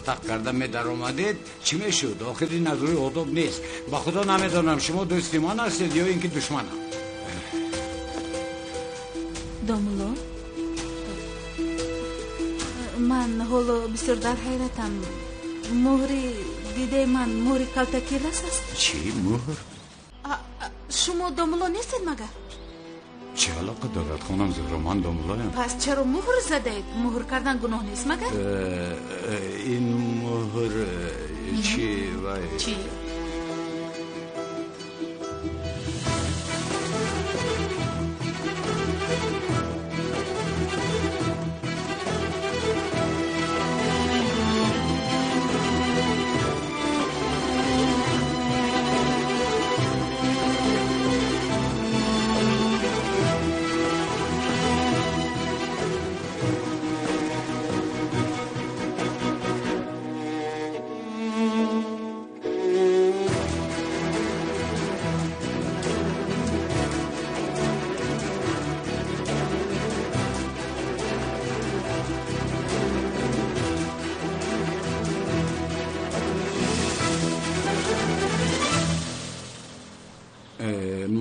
тақ-тақ карда медаромадед, чӣ мешуд? Охир ин аз рӯи одоб нест. Ба худо намедонам, шумо дӯсти ман ҳастед ё ин ки душманам. Домулло, ман ҳоло бисёр дар ҳайратам. Муҳри дидаи ман муҳри калтакелас аст. Чӣ муҳр? Шумо домулло нестед магар? Чӣ алоқа дорад, хонам Зуҳро? Ман домуллоям. Пас чаро муҳр задаед? Муҳр кардан гуноҳ нест магар? Ин муҳр чӣ вай? Чӣ?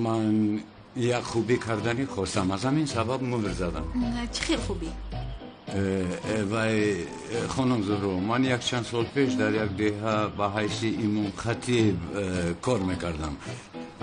Ман як хубӣ карданӣ хостам, аз ҳамин сабаб муҳр задам. Чӣ хел хубӣ? Вай, хонум Зуҳро, ман якчанд сол пеш дар як деҳа ба ҳайси имомхатиб кор мекардам.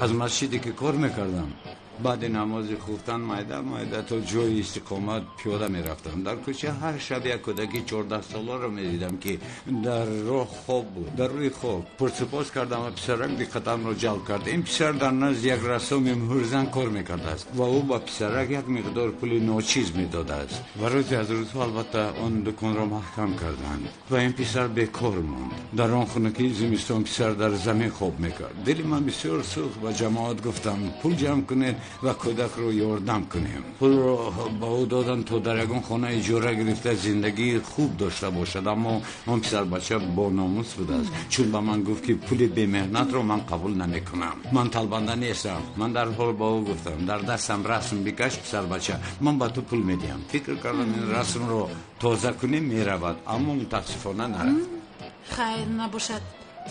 Аз масҷиде ки кор мекардам, баъди намози хуфтан майда майда то ҷои истиқомат пиёда мерафтам. Дар кӯча ҳар шаб як кӯдаки 14-соларо медидам, ки дар роҳ хоб буд, дар рӯи хок. Пурсупос кардам ва писарак диққатамро ҷалб кард. Ин писар дар назди як рассоми муҳрзан кор мекардааст ва ӯ ба писарак як миқдор пули ночиз медодааст. Ва рӯзе аз рӯзҳо албатта он дуконро маҳкам карданд ва ин писар бекор монд. Дар он хунукии зимистон писар дар замин хоб мекард. Дили ман бисёр сӯхт. Ба ҷамоат гуфтам, пул ҷамъ кунед ва кӯдакро ёрдам кунем. Пулро ба ӯ доданд то дар ягон хона иҷора гирифта зиндагии хуб дошта бошад, аммо он писарбача бономус будааст, чун ба ман гуфт, ки пули бемеҳнатро ман қабул намекунам. Ман талбанда нестам. Ман дарҳол ба ӯ гуфтам, дар дастам расм бикаш, писарбача, ман ба ту пул медиҳам. Фикр кардам, ин расмро тоза кунем, меравад, аммо мутаассифона нарафт. Хайр набошад.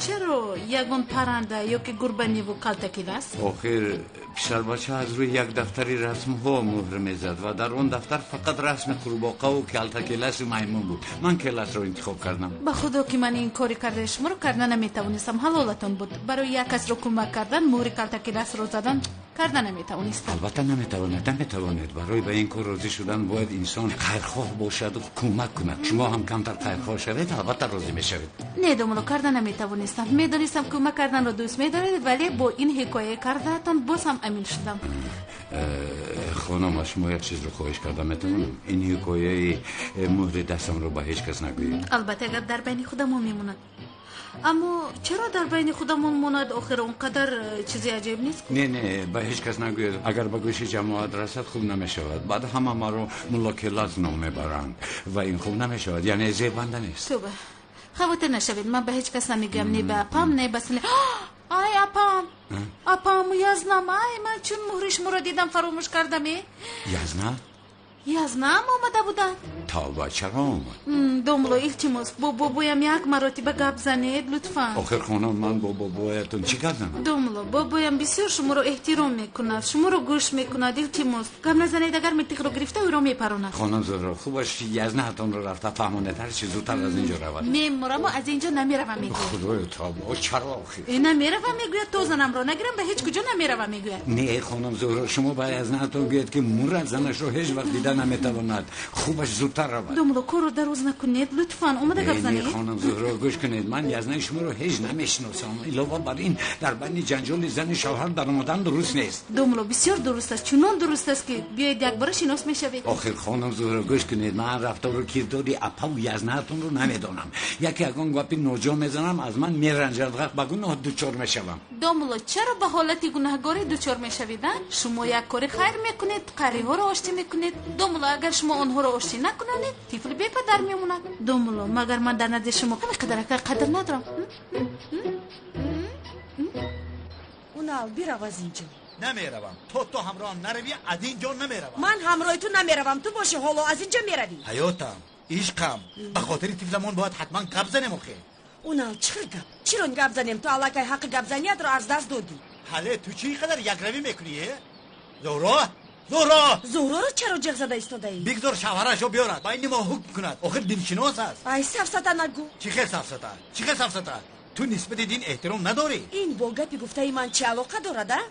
Чаро ягон парранда ё ки гурба неву калтакилас? Охир писарбача аз рӯи як дафтари расмҳо муҳр мезад ва дар он дафтар фақат расми қурбоқаву калтакиласу маймун буд. Ман келасро интихоб кардам. Ба худо, ки ман ин кори кардаи шуморо карда наметавонистам. Ҳалолатон буд. Барои як касро кӯмак кардан муҳри калтакиласро задан карда наметавонистам. Албатта наметавонед, наметавонед. Барои ба ин кор розӣ шудан бояд инсон хайрхоҳ бошаду кӯмак кунад. Шумо ҳам камтар хайрхоҳ шавед, албатта розӣ мешавед. Не, домулло, карда наметавонистам. Медонистам, кӯмак карданро дӯст медоред, вале бо ин ҳикоя кардаатон боз ҳам амин шудам. Хонум, аз шумо як чизро хоҳиш карда метавонам? Ин ҳикояи муҳри дастамро ба ҳеҷ кас нагӯед. Албатта, гап дар байни худамон мемонад. Аммо чаро дар байни худамон монад? Охир он қадар чизи аҷиб нест. Не, не, ба ҳеҷ кас нагӯед. Агар ба гӯши ҷамоат расад, хуб намешавад. Баъд ҳама маро мулло Келас ном мебаранд ва ин хуб намешавад, яъне зебанда нест. Тоба, хавотир нашавед, ман ба ҳеҷ кас намегӯям, не ба апам, не ба ай, апам, апам, язнам. Ай, ман чун муҳри шуморо дидам, фаромӯш кардам. Язна? Язнам омада буданд. Тавба, чаро омад? Домулло, илтимос, бо бобоям як маротиба гап занед, лутфан. Охир, хонум, ман бо бобоятон чӣ гап занам? Домулло, бобоям бисёр шуморо эҳтиром мекунад, шуморо гӯш мекунад. Илтимос, гап назанед, агар милтиқро гирифта ӯро мепаронад. Хонум Зуҳро, хубаш язнаатонро рафта фаҳмонед, ҳарчи зудтар аз инҷо равад. Мемураму аз инҷо намеравам, мегӯяд. Худоё, тавба, чаро охир? Намеравам, мегӯяд, то занамро нагирам, ба ҳеҷ куҷо намеравам, мегӯяд. Не, хонум Зуҳро, шумо ба язнаатон гӯяд, ки мурад, занашро ҳеҷ вақт дида наметавонад. Хубаш зудтар равад. Домулло, корро дароз накунед, лутфан, омада гап занед. Хонум Зуҳро, гӯш кунед, ман язнаи шуморо ҳеҷ намешиносам. Илова бар ин, дар байни ҷанҷоли зани шавҳар даромадан дуруст нест. Домулло, бисёр дуруст аст, чунон дуруст аст, ки биёед, якбора шинос мешавед. Охир, хонум Зуҳро, гӯш кунед, ман рафтору кирдори апаву язнаатонро намедонам. Яке ягон гапи ноҷо мезанам, аз ман меранҷад, ба гуноҳ дучор мешавам. Домулло, чаро ба ҳолати гунаҳгорӣ дучор мешавед? Шумо як кори хайр мекунед, қариҳоро оштӣ мекунед. Домулло, агар шумо онҳоро оштӣ накунонед, тифл бепадар мемонад. Домулло, магар ман дар назди шумо каме қадарака қадр надорам? Унал, бирав аз инҷо. Намеравам, то ту ҳамроҳам наравӣ, аз ин ҷо намеравам. Ман ҳамроҳи ту намеравам, ту бошӣ, ҳоло аз инҷо меравӣ. Ҳаётам, Ишқам, ба хотири тифламон бояд ҳатман гап занем охе. Унал, чӣ хел гап? Чиро гап занем? Ту аллакай ҳаққи гапзаниятро аз даст додӣ. Ҳале, ту чӣ қадар якравӣ мекунӣ, э? Зуҳро! Зуҳро! Зуҳроро чаро ҷеғ зада истодаӣ? Бигзор шавҳарашо биёрад, байни мо ҳукм кунад. Охир диншинос аст. Ай, сафсата нагӯ. Чӣ хел сафсата? Чӣ хел сафсата? Ту нисбати дин эҳтиром надорӣ. Ин бо гапи гуфтаи ман чӣ алоқа дорад, а?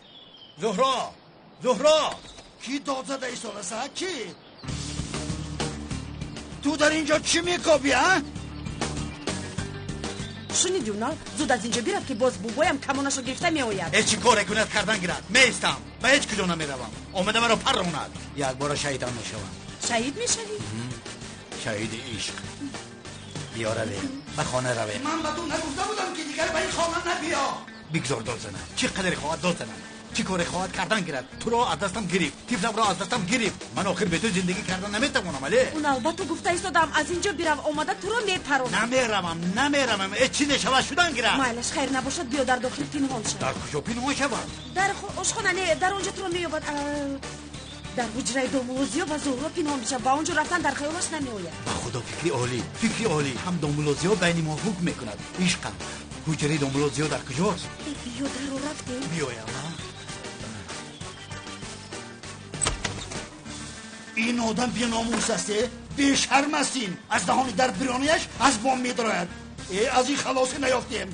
Зуҳро! Зуҳро! Кӣ дод зада истодааст, а? Кӣ? Ту дар инҷо чӣ мекобӣ, а? Шунидӣ, Унал? Зуд аз инҷо бирав, ки боз бобоям камонашро гирифта меояд. Ҳеҷ чӣ коре кунад кардан гирад. Меистам, ба ҳеҷ куҷо намеравам. Омада маро парронад. Якбора шаҳидам мешавам. Шаҳид мешавӣ? Шаҳиди ишқ. Биё равем, ба хона равем. Ман ба ту нагуфта будам, ки дигар ба ин хона набиё. Бигзор дод занад. Чӣ қадаре хоҳад дод занад. Чӣ коре хоҳад кардан гирад. Туро аз дастам гирифт, тифламро аз дастам гирифт. Ман охир бе ту зиндагӣ кардан наметавонам, але? Унал, ба ту гуфта истодам, аз инҷо бирав, омада туро мепаронам. Намеравам, намеравам. Э, чизе шавад шудан гирад. Майлаш, хайр набошад, биё дар дохил пинҳон шав. Дар куҷо пинҳон шавам? Дар ошхона не, дар он ҷо туро меёбад. Дар ҳуҷраи домулозиё ва Зуҳро пинҳон бишав. Ба он ҷо рафтан дар хаёлаш намеояд. Ба худо, фикри олӣ, фикри олӣ. Ҳам домулозиё байни мо ҳукм мекунад. Ишқам, ҳуҷраи домулозиё дар куҷост? Э, биё, даро рафтем. Биёям, а? Ин одам беномус аст, э? Бешарм аст ин. Аз даҳони дар бирониаш аз бом медарояд. Э, аз ин халосӣ наёфтем.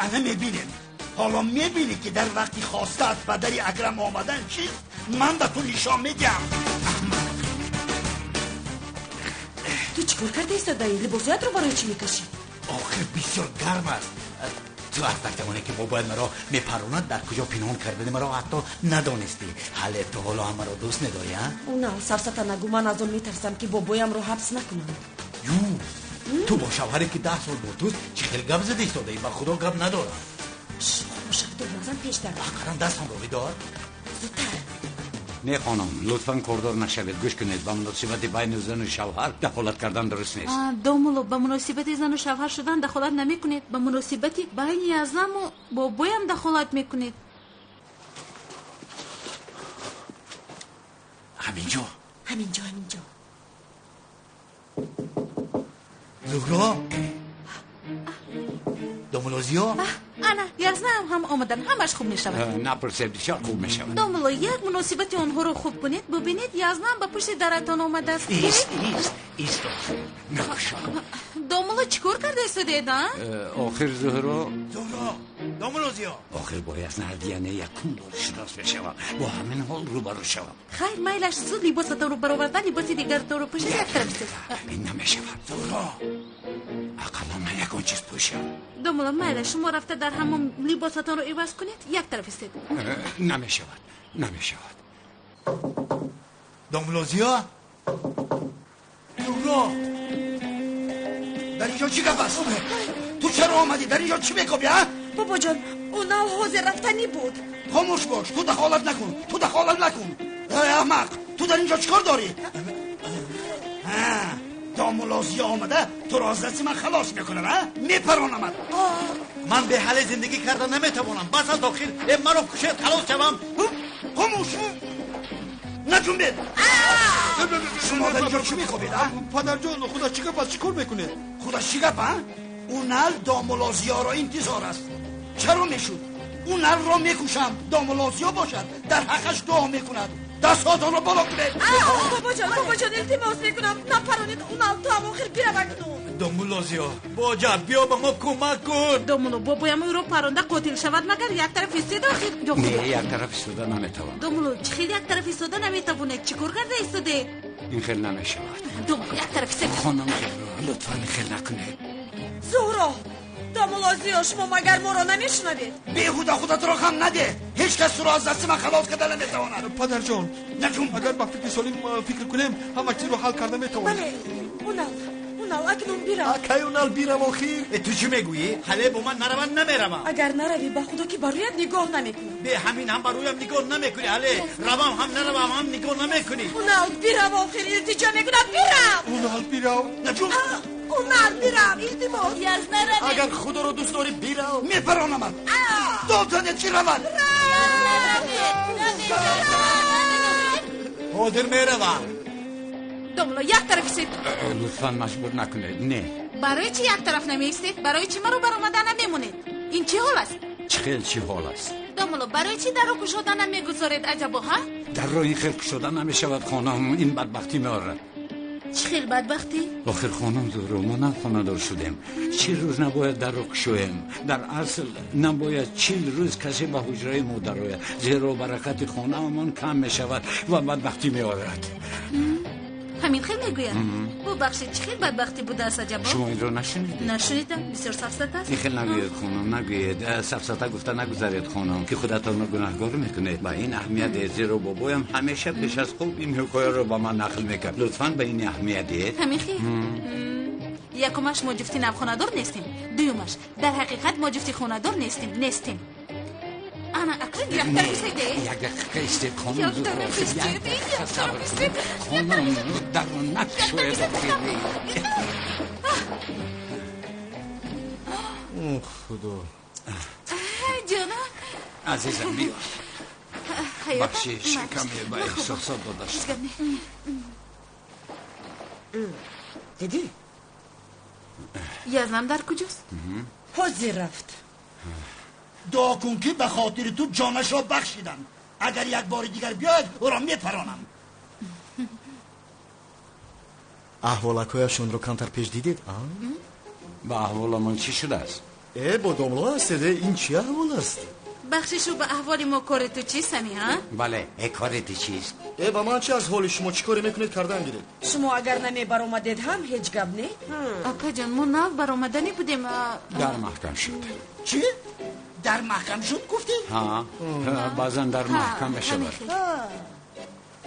Ана мебинем. Ҳоло мебинӣ, ки дар вақти хостаат ба дари Акрам омадан чист, ман ба ту нишон медиҳам. Ту чӣ кор карда истодаӣ? Либосҳоятро барои чӣ мекашӣ? Охир бисёр гарм аст. Ту аз замоне ки бобоят маро мепаронад, дар куҷо пинҳон кардани маро ҳатто надонистӣ. Ҳале, ту ҳоло ҳам маро дӯст медорӣ, а? Унал, сафсата нагӯ. Ман аз он метарсам, ки бобоямро ҳабс накунанд. Ю, ту бо шавҳаре, ки 10 сол бо туст, чӣ хел гап зада истодаӣ? Ба худо, гап надорам. Хомӯшак, дод назан, пеш дар. Ақаллан дастамро бидор. Зудтар. Не, хонум, лутфан кордор нашавед. Гӯш кунед, ба муносибати байни зану шавҳар дахолат кардан дуруст нест. Домулло, ба муносибати зану шавҳар шудан дахолат намекунед, ба муносибати байни Язламу бобоям дахолат мекунед. Ҳаминҷо. Ҳаминҷо, ҳаминҷо. Зуҳро, домулозиё. Ана Язлам ҳам омадан, ҳамаш хуб мешавад. Напурсед, бисёр хуб мешавад. Домулло, як муносибати онҳоро хуб кунед, бубинед, Язлам ба пушти даратон омадааст. Ист, ист, ист, накушо. Домулло, чӣ кор карда истодаед, а? Охир Зуҳро. Зуҳро, домулозиё. Охир бо Язнардияне якум бор шинос мешавам, бо ҳамин ҳол рӯбарӯ шавам. Хайр, майлаш, зуд либосатонро бароварда, либоси дигаратонро пӯшед, як тараф истед. Ин намешавад, Зуҳро. Ақаллан ман ягон чиз пӯшам. Домулло, майла, шумо рафта дар ҳамон либосатонро иваз кунед, як тараф истед. Намешавад, намешавад. Домулозиё, Зуҳро, дар инҷо чӣ гап аст? Ту чаро омадӣ? Дар инҷо чӣ мекобӣ, а? Бобоҷон, Унал ҳозир рафтанӣ буд. Хомӯш бош, ту дахолат накун, ту дахолат накун. Эй аҳмақ, ту дар инҷо чӣ кор дорӣ? Домулозиё омада туро аз дасти ман халос мекунад, а? Мепаронамад. Ман бе ҳале зиндагӣ карда наметавонам. Бас аз охир, э, маро кушед, халос шавам. Хомӯш, наҷунбед. Шумо дар инҷо чӣ мекобед, а? Падарҷон, худо, чӣ гап аст? Чӣ кор мекунед? Худо, чӣ гап, а? Унал домулозиёро интизор аст. Чаро мешуд? Уналро мекушам, домулозиё бошад дар ҳаққаш дуо мекунад. Дастҳоятонро боло кунед. Бобоҷон, бобоҷон, илтимос мекунам, напаронед. Унал, ту ҳам охир бирав акнун. Домулозиё, боҷа, биё ба мо кӯмак кун. Домулло, бобоям ӯро паронда қотил шавад, магар як тараф истед охир. Не, як тараф истода наметавонам. Домулло, чӣ хел як тараф истода наметавонед? Чӣ кор карда истодед? Ин хел намешавад. Домулло, як тараф истед. Хонум Зуҳро, лутфан хел накунед. Зуҳро, домулозиё, шумо магар моро намешунавед? Беҳуда худатро ғам надеҳ. Ҳеҷ кас туро аз дасти ман халос карда наметавонад. Падарҷон, наҷун. Агар ба фикри солим фикр кунем, ҳама чизро ҳал карда метавонем. Бале, Унал, Унал, акнун бирав. Акай Унал, бирав охир. Э, ту чӣ мегӯӣ? Ҳале бо ман наравад, намеравам. Агар наравӣ, ба худо, ки ба рӯят нигоҳ намекунам. Бе ҳамин ҳам ба рӯям нигоҳ намекунӣ. Ҳале, равам ҳам наравам ҳам нигоҳ намекунӣ. Унал, бирав охир, илтиҷо мекунам, бирав. Унал, бирав. Наҷун. Унал, бирав, илтимос. Язна, равед. Агар худоро дӯст дорӣ, бирав. Мепаронамад. Дод занед, ки равад. Ҳозир меравам. Домла, як тараф истед. Лутфан маҷбур накунед. Не. Барои чӣ як тараф намеистед? Барои чӣ маро баромада намемонед? Ин чӣ ҳол аст? Чӣ хел чӣ ҳол аст? Домла, барои чӣ дарро кушода намегузоред, аҷабо, ҳа? Дарро ин хел кушода намешавад, хонум. Ин бадбахтӣ меорад. Чӣ хел бадбахтӣ? Охир хонум Зуҳро, мо на хонадор шудем. 40 рӯз набояд дарро кушоем. Дар асл набояд 40 рӯз касе ба ҳуҷраи мо дарояд, зеро баракати хонаамон кам мешавад ва бадбахтӣ меорад. Ҳамин хел мегӯяд? Бубахшед, чӣ хел бадбахтӣ будааст, аҷабо? Шумо инро нашунидед? Нашунидам, бисёр сафсата аст. Ин хел нагӯед, хонум, нагӯед. Сафсата гуфта нагузаред, хонум, ки худатонро гунаҳгор мекунед. Ба ин аҳамият диҳед, зеро бобоям ҳамеша пеш аз хоб ин ҳикояро ба ман нақл мекард. Лутфан ба ин аҳамият диҳед. Ҳамин хел? Якумаш, мо ҷуфти навхонадор нестем. Дуюмаш, дар ҳақиқат мо ҷуфти хонадор нестем. Нестем. Ана, акнун як тараф истед. Як дақиқа истед, хонум Зуҳро. Як дақиқа сабр кунед. Хонум, дарро накушоед. О, Худо. Ҷона. Азизам, биё. Бахшиш, каме ба эҳсосот дода шуд. Дидӣ? Язнам дар куҷост? Ҳозир рафт. Дуо кун, ки ба хотири ту ҷонашро бахшидам. Агар як бори дигар биёяд, ӯро мепаронам. Аҳволакҳояшонро камтар пеш дидед, а? Ба аҳволамон чӣ шудааст? Э, бо домло ҳастед, ин чӣ аҳвол аст? Бахшишу, ба аҳволи мо кори ту чист, Сами, ҳа? Бале, э, кори ту чист? Э, ба ман чӣ аз ҳоли шумо? Чӣ коре мекунед, кардан гиред? Шумо агар намебаромадед ҳам ҳеҷ гап не? Акаҷон, мо нав баромаданӣ будем. Дар маҳкам шуд. Чӣ? Дар маҳкам шуд, гуфтӣ? Ҳа, баъзан дар маҳкам мешавад.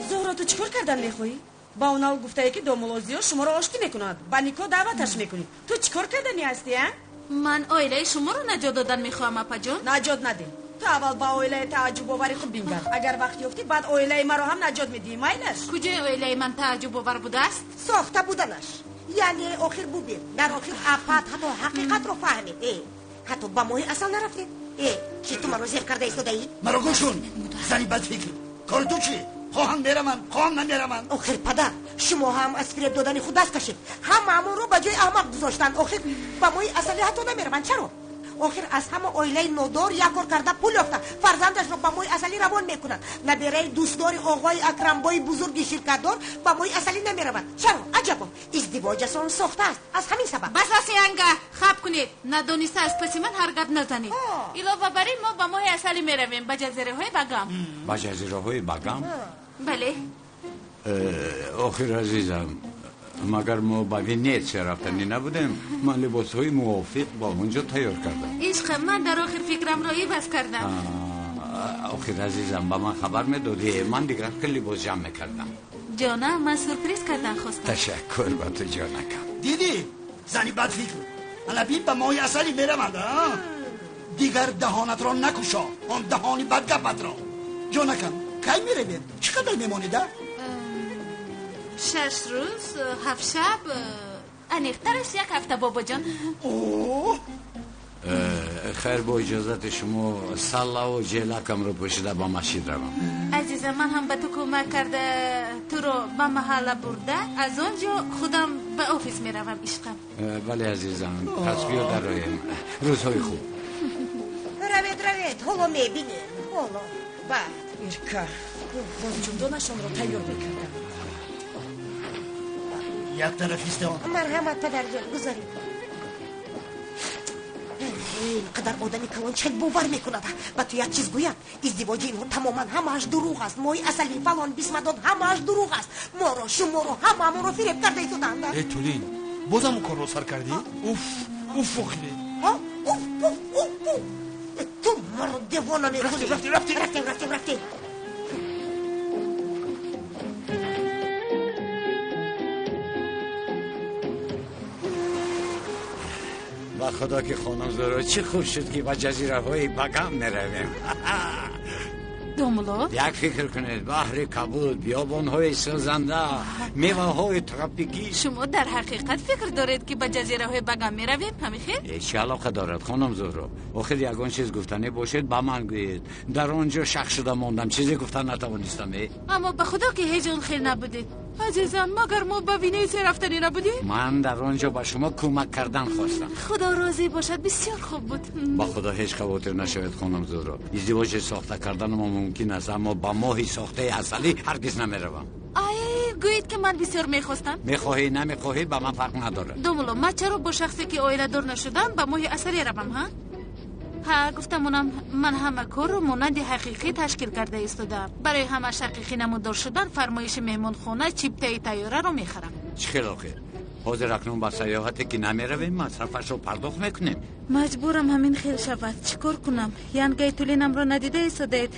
Зуҳро, ту чӣ кор кардан мехоҳӣ? Ба онал гуфтае, ки домулозиё шуморо оштӣ мекунад, ба никоҳ даъваташ мекунӣ. Ту чӣ кор карданӣ ҳастӣ, а? Ман оилаи шуморо наҷот додан мехоҳам, апаҷон. Наҷот надеҳ. Ту аввал ба оилаи тааҷҷубовари худ бингар. Агар вақт ёфтӣ, баъд оилаи маро ҳам наҷот медиҳӣ, майлаш? Куҷои оилаи ман тааҷҷубовар будааст? Сохта буданаш. Яъне охир бубин, дар охир апат ҳатто ҳақиқатро фаҳмид. Э, ҳатто ба моҳи асал нарафтед. Э, чӣ ту маро зер карда истодаӣ? Маро гӯш кун, зани бадфикр. Кори ту чӣ? Хоҳам мераванд, хоҳам намераванд. Охир падар, шумо ҳам аз фиреб додани худ даст кашед. Ҳамаамонро ба ҷои аҳмақ гузоштанд. Охир ба моҳи асалӣ ҳатто намераванд. Чаро? Охир аз ҳама оилаи нодор як кор карда пул ёфта фарзандашро ба моҳи асалӣ равон мекунад. Набераи дӯстдори оғои Акрамбои бузурги ширкатдор ба моҳи асалӣ намеравад. Чаро? Аҷабо, издивоҷашон сохта аст аз ҳамин сабаб. Бас янга, хаб кунед. Надониста аз паси ман ҳар гап назанед. Илова бар ин, мо ба моҳи асалӣ меравем, ба ҷазираҳои Багам. Ба ҷазираҳои Багам? Бале. Охир азизам, магар мо ба Венетсия рафтанӣ набудем? Ман либосҳои мувофиқ ба он ҷо тайёр кардам. Ишқам, ман дар охир фикрамро иваз кардам. Охир азизам, ба ман хабар медодӣ, ман дигар хел либос ҷамъ мекардам. Ҷонам, ман сюрприз кардан хостам. Ташаккур ба ту, ҷонакам. Дидӣ, зани бадфикр, ана бин, ба моҳи асалӣ мераванд. Дигар даҳонатро накушо, он даҳони бадгапатро. Ҷонакам, кай меравед? Чӣ қадар мемонед, а? 6 рӯз, 7 шаб, аниқтараш як ҳафта, бобоҷон. Хайр, бо иҷозати шумо саллаву ҷелакамро пӯшида ба масҷид равам. Азизам, ман ҳам ба ту кӯмак карда, туро ба маҳалла бурда, аз он ҷо худам ба офис меравам, ишқам. Бале, азизам, пас биё дароем. Рӯзҳои хуб. Равед, равед, ҳоло мебинем, ҳоло баъд. Ирка, боз ҷумдонашонро тайёр мекардам. Як тараф истон. Марҳамат, падарҷон, гузаред. Ин қадар одами калон чӣ хел бовар мекунад? Ба ту як чиз гӯям, издивоҷи инҳо тамоман ҳамааш дурӯғ аст. Моҳи асали, фалон бисмадон ҳамааш дурӯғ аст. Моро, шуморо, ҳамаамонро фиреб карда истоданд. Э, Тулин, бозам он корро сар кардӣ? Уф, уф, охире. Уф, уф, уф, уф. Ту маро девона мекунӣ. Рафтем, рафтем, рафтем, рафтем, рафтем. Ба худо ки хонум Зуҳро, чӣ хуб шуд, ки ба ҷазираҳои Багам меравем. Домулло, як фикр кунед, баҳри кабуд, биёбонҳои сӯзанда, меваҳои тропикӣ. Шумо дар ҳақиқат фикр доред, ки ба ҷазираҳои Багам меравем, ҳамин хел? Чӣ алоқа дорад, хонум Зуҳро? Охир ягон чиз гуфтанӣ бошед, ба ман гӯед. Дар он ҷо шах шуда мондам, чизе гуфта натавонистам. Аммо ба худо ки ҳеҷ он хел набудед. Азизам, магар мо ба Венесия рафтанӣ набудем? Ман дар он ҷо ба шумо кӯмак кардан хостам. Худо розӣ бошад, бисёр хуб буд. Ба худо ҳеҷ хавотир нашавед, хонум Зуҳро. Издивоҷи сохта кардани мо мумкин аст, аммо ба моҳи сохтаи асалӣ ҳаргиз намеравам. Ай, гӯед ки ман бисёр мехостам. Мехоҳӣ, намехоҳӣ, ба ман фарқ надорад. Домулло, ман чаро бо шахсе ки оиладор нашудам ба моҳи асалӣ равам, ҳа? Ҳа, гуфтамонам, ман ҳама корро монанди ҳақиқӣ ташкил карда истодаам. Барои ҳамаш ҳақиқӣ намудор шудан фармоиши меҳмонхона, чиптаи тайёраро мехарам. Чӣ хел охир? Ҳозир акнун ба сайёҳате ки намеравем, масрафашро пардохт мекунем. Маҷбурам ҳамин хел шавад. Чӣ кор кунам? Янгаи тулинамро надида истодаед.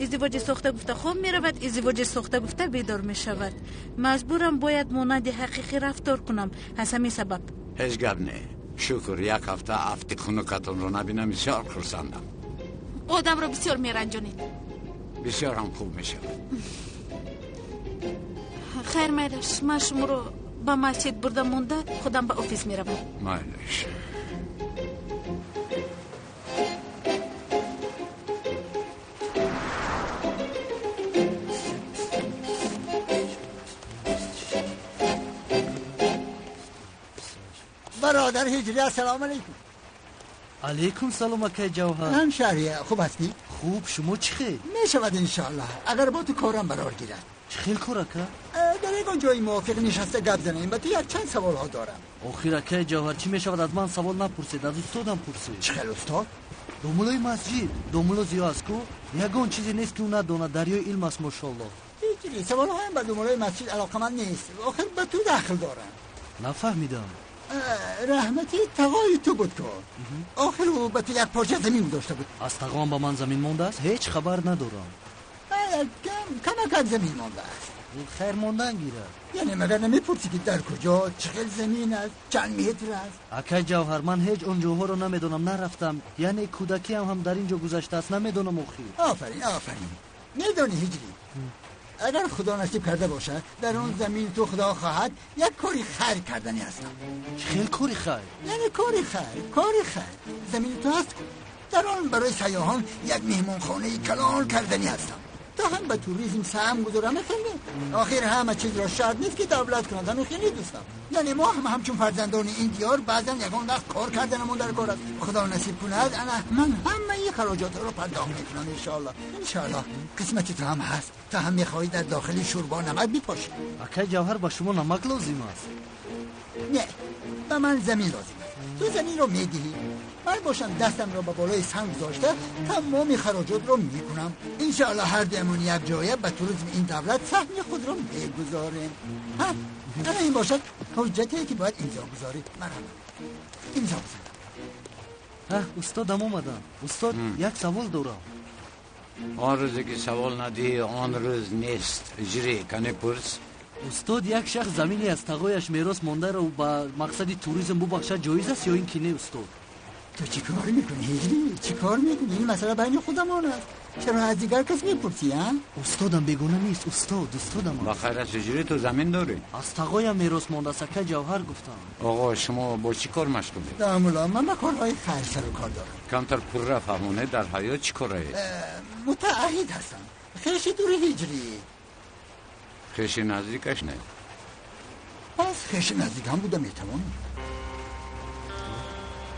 Издивоҷи сохта гуфта хоб меравад, издивоҷи сохта гуфта бедор мешавад. Маҷбурам бояд монанди ҳақиқӣ рафтор кунам. Аз ҳамин сабаб. Ҳеҷ гап не. Шукр, як ҳафта афти хунукатонро набинам, бисёр хурсандам. Одамро бисёр меранҷонед. Бисёр ҳам хуб мешавад. Хайр, майлаш, ман шуморо ба масҷид бурда монда, худам ба офис меравам. Майлаш. برادر هجری، السلام علیکم. علیکم سلام اکای جوهر. همشهری خوب هستی؟ خوب، شما چی خیل؟ میشود انشالله اگر با تو کارم برار گیرد. چی خیل کار اکا؟ در یکان جای موافق نشسته گپ زنیم. با تو یک چند سوال ها دارم. آخر اکای جوهر چی میشود از من سوال نپرسید، از استادم پرسید. چی خیل استاد؟ домулои масҷид، домуло зиё аст ку، ягон чизе нест ки ӯ надонад، дарёи илм аст мошоллоҳ. ҳеҷ саволҳоям ба домулои масҷид алоқаманд нест، охир ба ту дахл дорам. Нафаҳмидам. Раҳмати тағои ту буд ку. Охир ӯ ба ту як порча замин гузошта буд. Аз тағоам ба ман замин мондааст? Ҳеҷ хабар надорам. Камакак замин мондааст. Хайр мондан гирад. Яъне магар намепурсӣ ки дар куҷо, чӣ хел замин аст, чанд метр аст? Акай Ҷавҳар, ман ҳеҷ он ҷоҳоро намедонам, нарафтам. Яъне кӯдакиам ҳам дар ин ҷо гузаштааст, намедонам охир. Офарин, офарин. Медонӣ ҳиҷрӣ, агар худо насиб карда бошад, дар он замин ту худо хоҳад як кори хайр кардани ҳастам. Чӣ хел кори хайр? Яъне кори хайр, кори хайр. Замини ту ҳаст ку, дар он барои сайёҳон як меҳмонхонаи калон кардани ҳастам. То ҳам ба туризм саҳм гузорам. Хеле охир ҳама чизро шарт нест ки давлат кунад, ҳамин хеле дӯстам. Яъне мо ҳам ҳамчун фарзандони ин диёр баъзан ягон вақт кор карданамон дар кор аст. Худо насиб кунад, ана ман ҳамаи хароҷотҳоро пардохт мекунам иншоаллоҳ. Иншоаллоҳ қисмати ту ҳам ҳаст. Ту ҳам мехоҳӣ дар дохили шӯрбо намак бипошӣ. Акай Ҷавҳар, ба шумо намак лозим аст? Не, ба ман замин лозим аст. Ту заминро медиҳӣ, ман бошам дастамро ба болои санг гузошта тамоми хароҷотро мекунам. Иншоаллоҳ ҳар дуямон як ҷоя ба туризми ин давлат саҳми худро мегузорем. Ана ин бошад ҳуҷҷате ки бояд имзо гузорӣ. Марҳамат, имзо гузор. Устодам омадам. Устод, як савол дорам. Он рӯзе ки савол надиҳӣ, он рӯз нест. Ҳиҷрӣ, кане пурс. Устод, як шахс замине аз тағояш мерос мондаро ба мақсади туризм бубахшад ҷоиз аст ё ин ки не, устод? Ту чӣ кор мекунӣ ҳиҷрӣ? Чӣ кор мекунӣ? Ин масъала байни худамон аст. Чаро аз дигар кас мепурсӣ, а? Устодам бегона нест, устод, устодам. Ба хайр аст ҳиҷрӣ, ту замин дорӣ? Аз тағоям мерос мондааст, акай Ҷавҳар гуфтам. Оғо, шумо бо чӣ кор машғулед? Домулло, ман ба корҳои хайр сару кор дорам. Камтар пурра фаҳмонед, дар ҳаёт чӣ кораед? Мутаъаҳид ҳастам. Хеши дури ҳиҷрӣ. Хеши наздикаш не? Пас хеши наздик ҳам буда метавонам.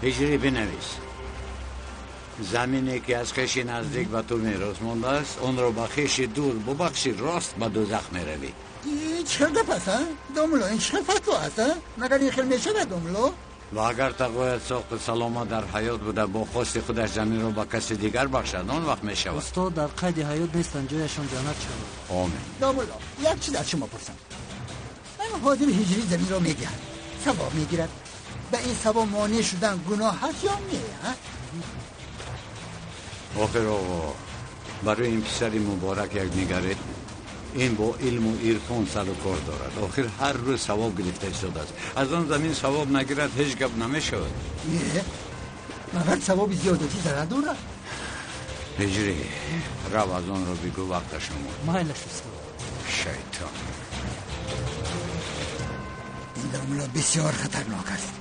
Ҳиҷрӣ, бинавис. Замине ки аз хеши наздик ба ту мерос мондааст, онро ба хеши дур бубахшӣ, рост ба дӯзах меравӣ. Чӣ хел гап аст, а? Домулло, ин чӣ хел фатво аст, а? Магар ин хел мешавад, домулло? Ва агар тағоят соқу саломат дар ҳаёт буда, бо хости худаш заминро ба каси дигар бахшад, он вақт мешавад. Устод дар қайди ҳаёт нестанд, ҷояшон ҷаннат шавад. Омин. Домулло, як чиз аз шумо пурсам. Ман ҳозир ҳиҷрӣ заминро медиҳам, савоб мегирад. Ба ин савоб монеъ шудан гуноҳ ҳаст ё не, а? Охир оғо, барои ин писари муборак як нигаред. Ин бо илму ирфон сару кор дорад. Охир ҳар рӯз савоб гирифта истодааст. Аз он замин савоб нагирад, ҳеҷ гап намешавад. Не, магар савоби зиёдатӣ зарар дорад? Ҳиҷрӣ, рав аз онро бигӯ, вақташ омад. Майлаш, устод. Шайтон. Ин домла бисёр хатарнок аст.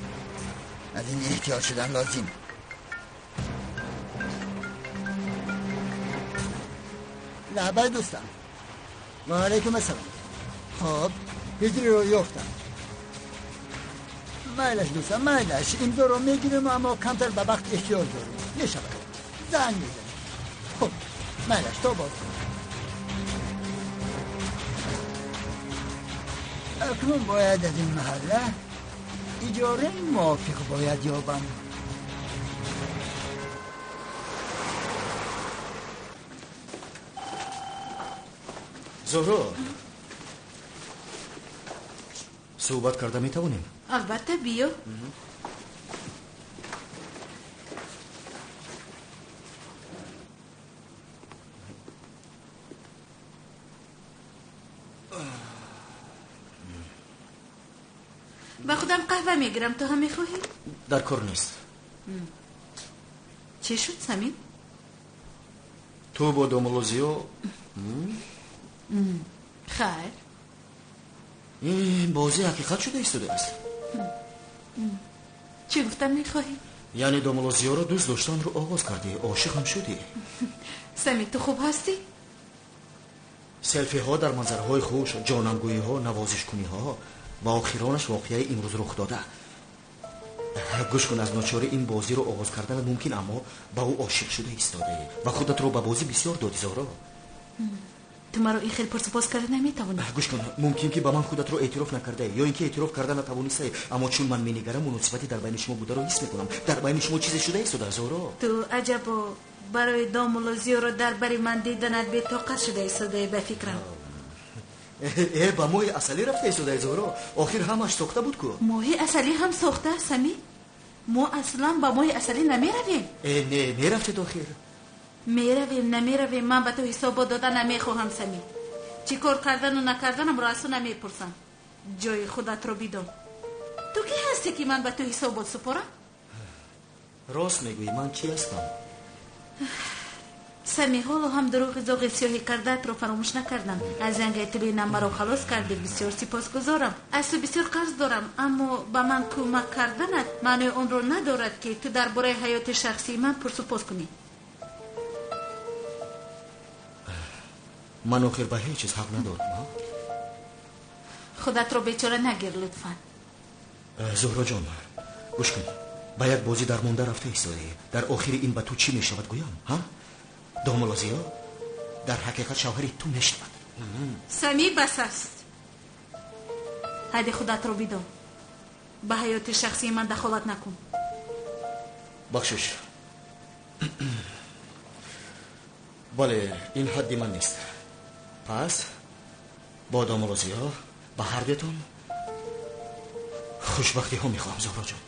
Аз ин эҳтиёт шудан лозим. Лабай дӯстам. Ва алайкум ассалом. Хоб, ҳиҷриро ёфтам. Майлаш дӯстам, майлаш. Имзоро мегирем, аммо камтар ба вақт эҳтиёҷ дорем. Мешавад. Занг мезанем. Хуб, майлаш, то боз. Акнун бояд аз ин маҳалла иҷораи мувофиқ бояд ёбам. Зуҳро, суҳбат карда метавонем? Албатта, биё. Ба худам қаҳва мегирам, ту ҳам мехоҳӣ? Дар кор нест. Чӣ шуд, Самин? Ту бо домулло Зиё? Хайр. Ин бозӣ ҳақиқат шуда истодааст. Чӣ гуфтан мехоҳӣ? Яъне домулло Зиёро дӯст доштанро оғоз кардӣ, ошиқ ҳам шудӣ. Самин, ту хуб ҳастӣ? Селфиҳо дар манзараҳои хуш, ҷонамгӯиҳо, навозишкуниҳо ва охиронаш воқеаи имрӯз рух дода. Гӯш кун, аз ночорӣ ин бозиро оғоз карданат мумкин, аммо ба ӯ ошиқ шуда истодаӣ ва худатро ба бозӣ бисёр додӣ, Зуҳро. Ту маро ин хел пурсупос карда наметавонӣ. Гӯш кун, мумкин ки ба ман худатро эътироф накардаӣ ё ин ки эътироф карда натавонистаӣ, аммо чун ман менигарам, муносибати дар байни шумо бударо ҳис мекунам. Дар байни шумо чизе шуда истода, Зуҳро. Ту аҷабо барои домулло Зиёро дар бари ман диданат бетоқат шуда истодаӣ, ба фикрам. Ба моҳи асалӣ рафта истодаи, Зуҳро. Охир ҳамаш сохта буд ку. Моҳи асалӣ ҳам сохта, Самӣ? Мо аслан ба моҳи асалӣ намеравем. Не, мерафтед охир. Меравем, намеравем, ман ба ту ҳисобот дода намехоҳам, Самӣ. Чӣ кор кардану накарданамро аз ту намепурсам. Ҷои худатро бидон. Ту кӣ ҳастӣ, ки ман ба ту ҳисобот супорам? Рост мегӯӣ, ман кӣ ҳастам? Сами, ҳоло ҳам дурӯғи зоғи сиёҳӣ кардаатро фаромӯш накардам. Аз зангаи тилинам маро халос кардӣ, бисёр сипосгузорам. Аз ту бисёр қарз дорам, аммо ба ман кӯмак карданат маънои онро надорад, ки ту дар бораи ҳаёти шахсии ман пурсупос кунӣ. Ман охир ба ҳеҷ чиз ҳақ надорам. Худатро бечора нагир, лутфан. Зуҳроҷон, гӯш кун, ба як бозӣ дармонда рафта истодаӣ. Дар охири ин ба ту чӣ мешавад, гӯям? Ҳа? Домулло Зиё дар ҳақиқат шавҳари ту мешавад. Самӣ, бас аст. Ҳайди худатро бидон. Ба ҳаёти шахсии ман дахолат накун. Бахшиш. Бале, ин ҳадди ман нест. Пас бо домулло Зиё ба ҳардуятон хушбахтиҳо мехоҳам, Зуҳроҷон.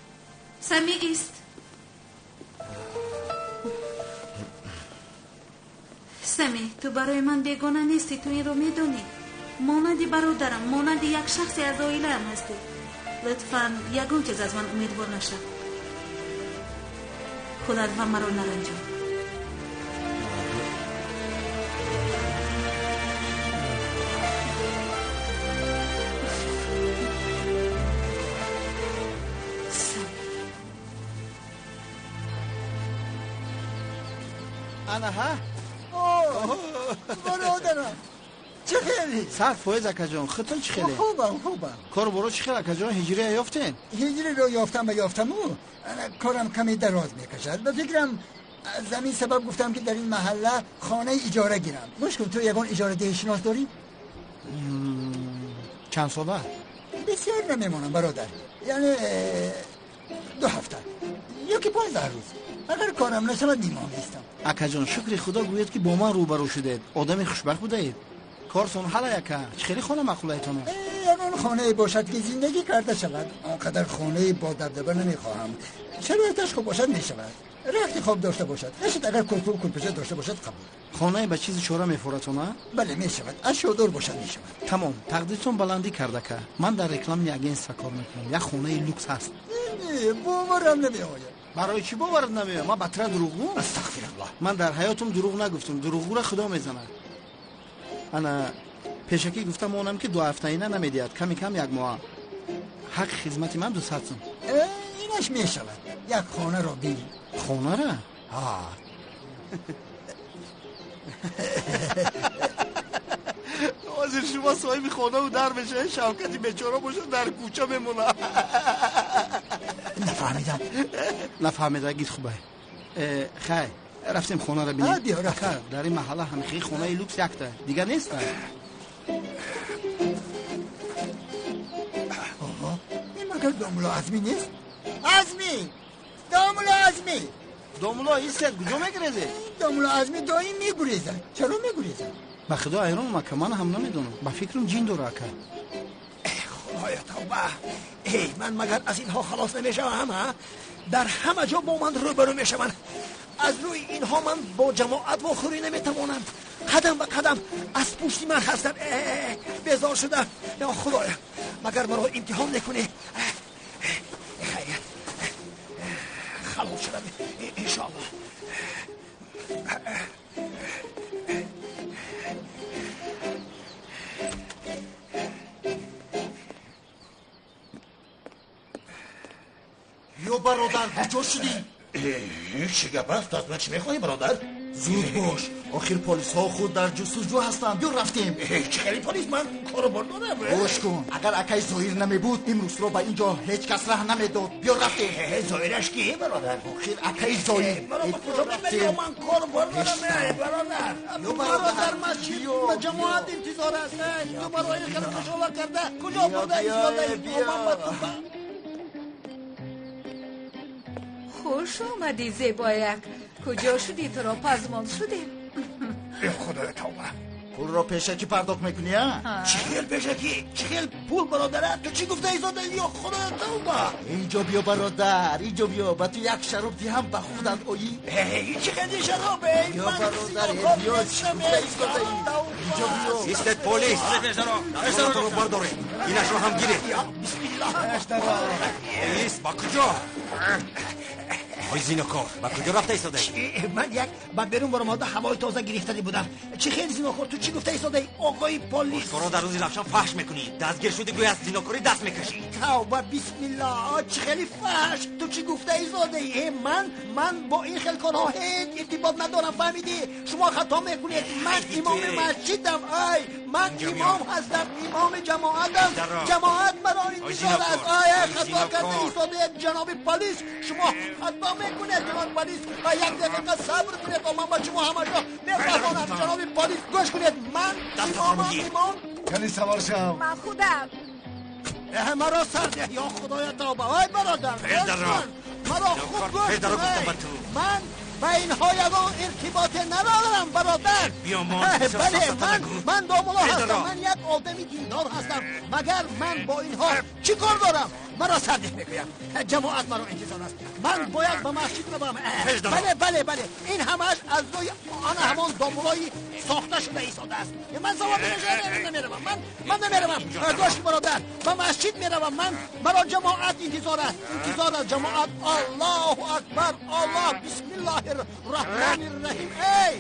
Самӣ, ист. Сами, ту барои ман бегона нестӣ, ту инро медонӣ. Монанди бародарам, монанди як шахсе аз оилаам ҳастӣ. Лутфан ягон чиз аз ман умедвор нашав. Худат ва маро наранҷон. Анаҳа? Бародарам, чӣ хеле? 100%, акаҷон, худтон чӣ хеле? Хубам, хубам. Кору боро чӣ хел, акаҷон? Ҳиҷрия ёфтен? Ҳиҷриро ёфтам ба ёфтаму корам каме дароз мекашад. Ба фикрам, аз ҳамин сабаб гуфтам, ки дар ин маҳалла хонаи иҷора гирам. Гӯш кун, ту ягон иҷорадиҳишинос дорӣ? Чанд сола? Бисёр намемонам, бародар. Яъне 2 ҳафта ё ки 15 рӯз. Агар корам нашавад, нимоҳ меистам. Акаҷон, шукри худо гӯед, ки бо ман рӯбарӯ шудед. Одами хушбахт будаед. Кортон ҳалай, ака. Чӣ хеле хона маъқулайтон аст? Ягон хонае бошад, ки зиндагӣ карда шавад. Он қадар хонаи бо дабдаба намехоҳам. Шароиташ хуб бошад, мешавад. Рахти хоб дошта бошад. Нашуд, агар курпу курпача дошта бошад, қабул. Хонае ба чизи чора мефоратон, а? Бале, мешавад. Ашёдор бошад, мешавад. Тамом, тақдиртон баландӣ кард, ака. Ман дар рекламни агентство кор мекунам. Як хонаи люкс ҳаст. Не, боварам намеояд. Барои чӣ боварат намеояд? Ман ба тра дурӯғгӯ? Астағфируллоҳ. Ман дар ҳаётам дурӯғ нагуфтам. Дурӯғгӯра Худо мезанад. Ана пешакӣ гуфтам онам ки 2 ҳафтаина намедиҳад, ками кам 1 моҳ. Ҳаққи хизмати ман 200 сум. Инаш мешавад. Як хонаро бин. Хонара? Ҳа. Ҳозир шумо соҳиби хонаву дар мешавед, Шавкати бечора бошад дар кӯча мемонад. Нафаҳмидам. Нафаҳмида гид хубай. Хай, рафтем хонаро бинем. Биё, рафтем. Дар ин маҳалла ҳамихи хонаи люкс якта, дигар неста. Оҳо, ин магар домулло Азмӣ нест? Азмӣ! Домулло Азмӣ! Домулло истед, куҷо мегурезед? Домулло Азмӣ доим мегурезад. Чаро мегурезад? Ба худо ҳайронам ака, ман ҳам намедонам. Ба фикрам ҷин дора ака. Худоё тавба! Эй, ман магар аз инҳо халос намешавам, ҳа? Дар ҳама ҷо бо ман рӯбарӯ мешаванд. Аз рӯи инҳо ман бо ҷамоат вохӯрӣ наметавонам. Қадам ба қадам аз пушти ман ҳастанд. Безор шудам. Ё Худоё, магар маро имтиҳон мекунӣ? Хайрият, халос шудам иншоаллоҳ. Ё бародар, куҷо шудӣ? Чӣ гап аст? Аз ман чӣ мехоҳӣ, бародар? Зуд бош, охир полисҳо худ дар ҷустуҷӯ ҳастанд. Биё рафтем. Чӣ хели полис? Ман кору бор дорам. Гӯш кун, агар акаи Зоҳир намебуд, имрӯзро ба ин ҷо ҳеҷ кас раҳ намедод. Биё рафтем. Зоҳираш ки, бародар? Охир акаи Зоҳир. Маро ба куҷо мебарӣ? Ман кору бор дорам, бародар. Ё бародар, масҷид ба ҷамоат интизор аст. Ту маро ин хеле кушола карда куҷо бурда истодаӣ? Ман ба ту Хуш омадӣ, зебояк. Куҷо шудӣ? Туро пазмон шудем. Худоё тавба! Пулро пешакӣ пардохт мекунӣ, а? Чӣ хел пешакӣ? Чӣ хел пул, бародара? Ту чӣ гуфта истодаӣ? Ё Худоё тавба! Инҷо биё, бародар, инҷо биё. Ба ту як шароб диҳам, ба худат оӣ. Чӣ хели шароб? Биё, бародар, биё, чӣ гуфта истодаӣ? Инҷо биё. Истед, полис! Туро бардоред, инашро ҳам гиред. Бисмиллоҳ. Полис, ба куҷо? Ой зинокор, ба куҷо рафта истодаӣ? Ман як ба берун баромада ҳавои тоза гирифтанӣ будам. Чӣ хел зинокор? Ту чӣ гуфта истодаӣ, оғои полис? Ошкоро дар рӯзи равшан фаҳш мекунӣ. Дастгир шудӣ, гӯй аз зинокорӣ даст мекашӣ. Тавба, бисмиллоҳ, чӣ хели фаҳш? Ту чӣ гуфта истодаӣ? Ман бо ин хел корҳо ҳеҷ иртибот надорам, фаҳмидӣ? Шумо хато мекунед. Ман имоми масҷидам. Ай, ман имом ҳастам, имоми ҷамоатам. Ҷамоат маро интизор аст. Ай, хато карда истодаед, ҷаноби полис. Шумо хато мекунед, ҷаноби полис. Ва як дақиқа сабр кунед, то ман ба шумо ҳамаҷо мефаҳмонам. Ҷаноби полис, гӯш кунед, ман имомам, имом. Кани савор шав. Ман худам. Маро сар деҳ, ё Худоя тавба. Ой бародар, маро хуб гӯш кун. Ман ба инҳо ягон иртиботе надорам, бародар. Бале, ман домулло ҳастам, ман як одами диндор ҳастам. Магар ман бо инҳо чӣ кор дорам? Маро сардеҳ мегӯям. Ҷамоат маро интизор аст. Ман бояд ба масҷид равам. Бале, бале, бале, ин ҳамааш аз рӯи ана ҳамон домуллои сохта шуда истодааст. Ман савор намеравам. Ман намеравам. Гӯш бародар, ба масҷид меравам. Ман маро ҷамоат интизор аст. Интизор аст ҷамоат. Аллоҳу акбар, Аллоҳ, бисмиллоҳир раҳмони раҳим. Эй,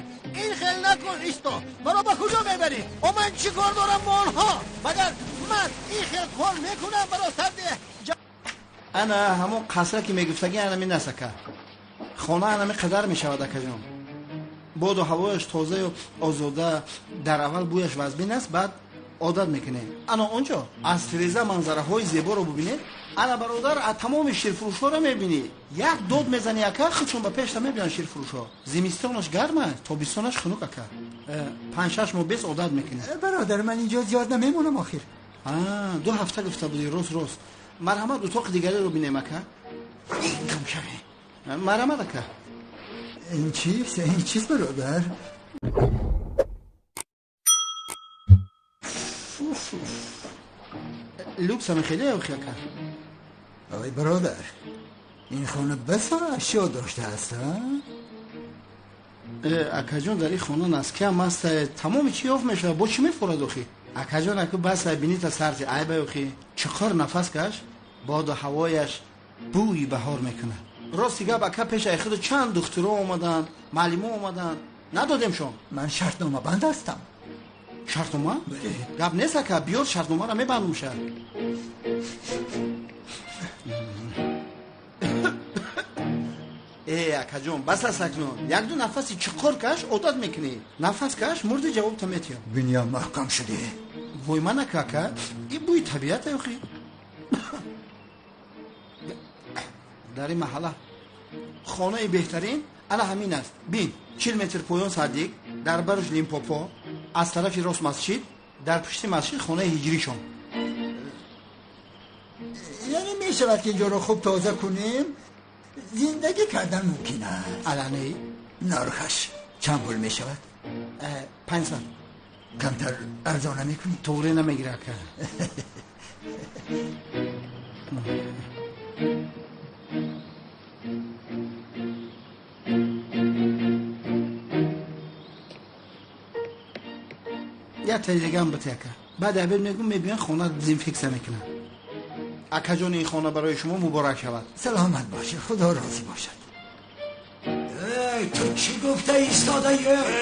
ин хел накун, исто. Маро ба куҷо мебарӣ? О, ман чӣ кор дорам бо онҳо? Магар ман ин хел кор мекунам? Маро сардеҳ. Ана ҳамон қасра ки мегуфтагӣ анами нест, ака. Хона анами қадар мешавад, акаҷон. Боду ҳавояш тозаю озода. Дар аввал бӯяш вазбин аст, баъд одат мекунем. Ана он ҷо аз тиреза манзараҳои зеборо бубинед. Ана бародар, тамоми ширфурӯшҳоро мебинӣ. Як дод мезанӣ, ака, худшон ба пешта мебиёнд ширфурӯшҳо. Зимистонаш гарм аст, тобистонаш хунук, ака. 5-6 моҳ бес одат мекунӣ. Бародар, ман инҷо зиёд намемонам охир. 2 ҳафта гуфта будӣ, рост рост. Марҳамат, утоқи дигареро бинем, ака. Марҳамат, ака. Ин чист? Ин чист, бародар? Люксами хеле охи, ака. Ой бародар, ин хона басо ашё доштааст, а? Акаҷон, дар ин хона наскиам аст, тамоми чӣ ёфт мешавад. Бо чӣ мефорад охи? Акаҷон, аку бас бинита сарти айба охи. Чиқор нафас каш, боду ҳавояш бӯи баҳор мекунад. Рости гап ака, пеш ай худ чанд духтуро омаданд, муаллимо омаданд, надодемшон. Ман шартномабанд ҳастам. Шартнома? Гап нест ака, биёр шартномаро мебандум ша. Э, акаҷон, бас аст акнун. Як-ду нафаси чуқур каш, одат мекунӣ. Нафас каш, мурди ҷавобта метиҳам. Биниям маҳкам шудӣ. Вой ман ака, ака, ин бӯи табиат охи. Дар ин маҳалла хонаи беҳтарин ана ҳамин аст. Бин, 40 метр поён садик, дар барш Лимпопо, аз тарафи рост масҷид, дар пушти масҷид хонаи ҳиҷришон. Яъне мешавад ки инҷоро хуб тоза кунем, зиндагӣ кардан мумкин аст. Алане? Нархаш чанд пул мешавад? 500. Камтар арзон намекунӣ? Тоғре намегира ака. Як таи дигаам бите ака. Баъд абед мегӯм мебиён хона дезинфексия мекунам. Акаҷон, ин хона барои шумо муборак шавад. Саломат бошед, худо розӣ бошад. Эй, ту чӣ гуфта истодаӣ?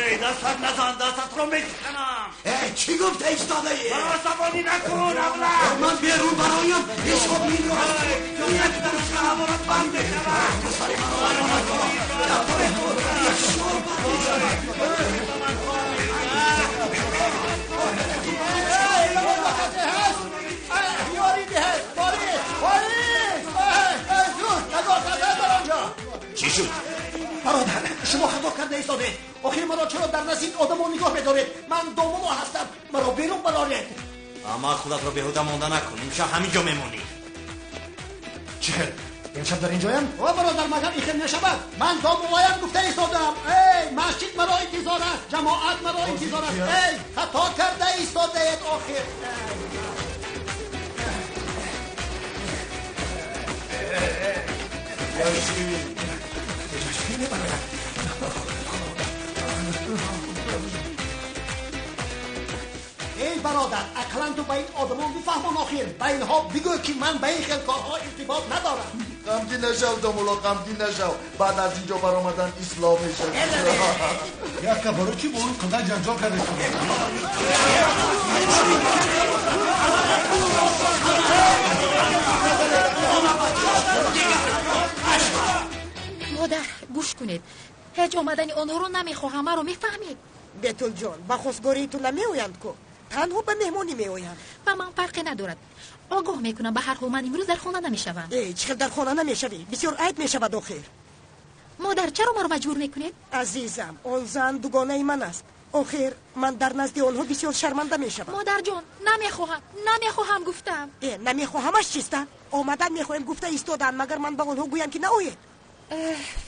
Эй, дастат назан, дастатро мешиканам. Эй, чӣ гуфта истодаӣ? Маро асабонӣ накун, аблаҳ. Ман берун бароям, ҳисоби инро як дурушка ҳаворат банд мешавад. Ту сари маро вайрон накун. Дафтари ту як шор банд мешавад. Чӣ шуд? Бародар, шумо хато карда истодед. Охир маро чаро дар назди ин одамон нигоҳ медоред? Ман домуло ҳастам, маро берун бароред. Аммо худатро беҳуда монда накун. Имшаб ҳамин ҷо мемонӣ. Чӣ хел? Имшаб дар инҷоям? О бародар, магар ин хел мешавад? Ман домулоям гуфта истодам. Эй, масҷид маро интизор аст, ҷамоат маро интизор аст. Эй, хато карда истодаед охир. Эй бародар, ақлан ту ба ин одамон бифаҳмон охир. Ба инҳо бигӯ ки ман ба ин хел корҳо иртибот надорам. Ғамгин нашав, домуло, ғамгин нашав. Баъд аз инҷо баромадан ислоҳ мешавӣ. Яка, барои чӣ бо он қадар ҷанҷол кардед? Модар, гӯш кунед. Ҳеҷ омадани онҳоро намехоҳам, маро мефаҳмед? Бетулҷон, ба хостгории ту намеоянд ку? Танҳо ба меҳмонӣ меоянд. Ба ман фарқе надорад. Огоҳ мекунам, ба ҳар ҳол ман имрӯз дар хона намешавам. Э, чӣ хел дар хона намешавӣ? Бисёр айб мешавад охир. Модар, чаро маро маҷбур мекунед? Азизам, он зан дугонаи ман аст. Охир ман дар назди онҳо бисёр шарманда мешавам. Модарҷон, намехоҳам, намехоҳам гуфтам. Э, намехоҳамаш чиста? Омадан мехоҳем гуфта истодаанд, магар ман ба онҳо гӯям ки наоед?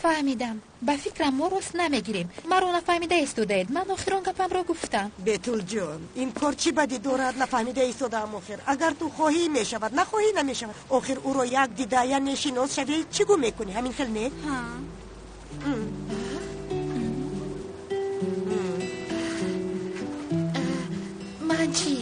Фаҳмидам. Ба фикрам мо рост намегирем. Маро нафаҳмида истодаед. Ман охирон гапамро гуфтам. Бетулҷон, ин кор чӣ бадӣ дорад? Нафаҳмида истодаам охир. Агар ту хоҳӣ мешавад, нахоҳӣ намешавад. Охир ӯро як дида, яъне шинос шавӣ, чӣ гӯ мекунӣ? Ҳамин хел не? Ман чӣ?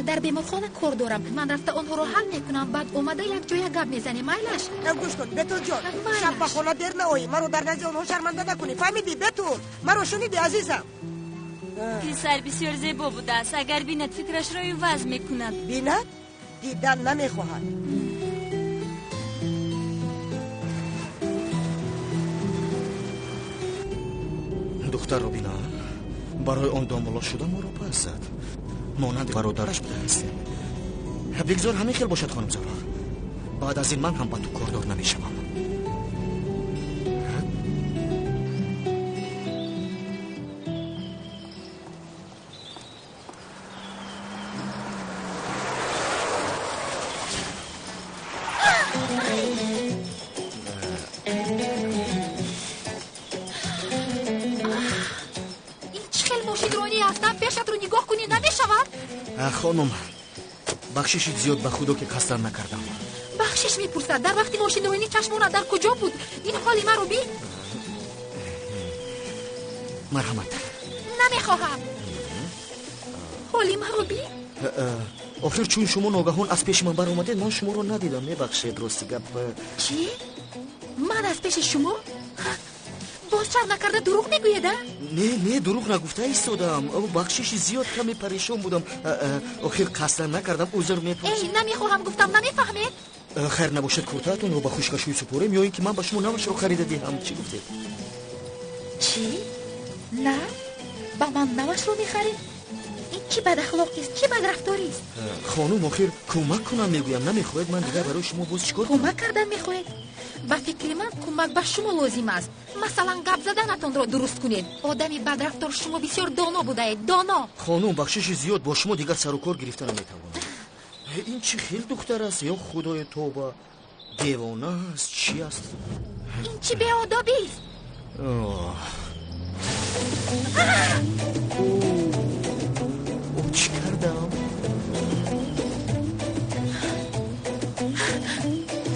Дар беморхона кор дорам. Ман рафта онҳоро ҳал мекунам, баъд омада як ҷоя гап мезанем. Майлаш? Гӯш кун, Бетулҷон, шаб ба хона дер наоӣ. Маро дар назди онҳо шарманда накунӣ. Фаҳмидӣ, Бетул? Маро шунидӣ, азизам? Писар бисёр зебо будааст. Агар бинад, фикрашро иваз мекунад. Бинад? Дидан намехоҳад. Духтарро бинам, барои он домуло шуда моро пас зад. Монанди бародараш будааст. Бигзор ҳамин хел бошад, хонум Зуҳро. Баъд аз ин ман ҳам ба ту кордор намешавам. Ин чӣ хел мошинронӣ ҳастам? Пешатро нигоҳ кунӣ намешавад? Хонум, бахшиши зиёд ба худо ки қасдан накардам. Бахшиш мепурсад. Дар вақти мошинронӣ чашмона дар куҷо буд? Ин ҳоли маро бин. Марҳамат. Намехоҳам. Ҳоли маро бин. Охир чун шумо ногаҳон аз пеши ман баромадед, ман шуморо надидам. Мебахшед, рости гап. Чӣ? Ман аз пеши шумо? Боз шарм накарда дурӯғ мегӯед, а? Не, не, дурӯғ нагуфта истодаам. Бахшиши зиёд, каме парешон будам. Охир қасдан накардам, узр мепурсам. Эй, намехоҳам гуфтам, намефаҳмед? Хайр набошад, куртаатонро ба хушкашӯй супорем ё ин ки ман ба шумо навашро харида диҳам. Чӣ гуфтед? Чӣ? На? Ба ман навашро мехаред? Ин чӣ бадахлоқист, чӣ бадрафторист? Хонум, охир кӯмак кунам мегӯям. Намехоҳед, ман дигар барои шумо боз чӣ кор кунам? Кӯмак кардан мехоҳед? Ба фикри ман кӯмак ба шумо лозим аст. Масалан, гап заданатонро дуруст кунед. Одами бадрафтор шумо бисёр доно будаед, доно. Хонум, бахшиши зиёд, бо шумо дигар сару кор гирифта наметавонам. Ин чӣ хел духтар аст? Ё худои тоба, девона аст, чӣ аст? Ин чӣ беодобист? Чӣ кардам?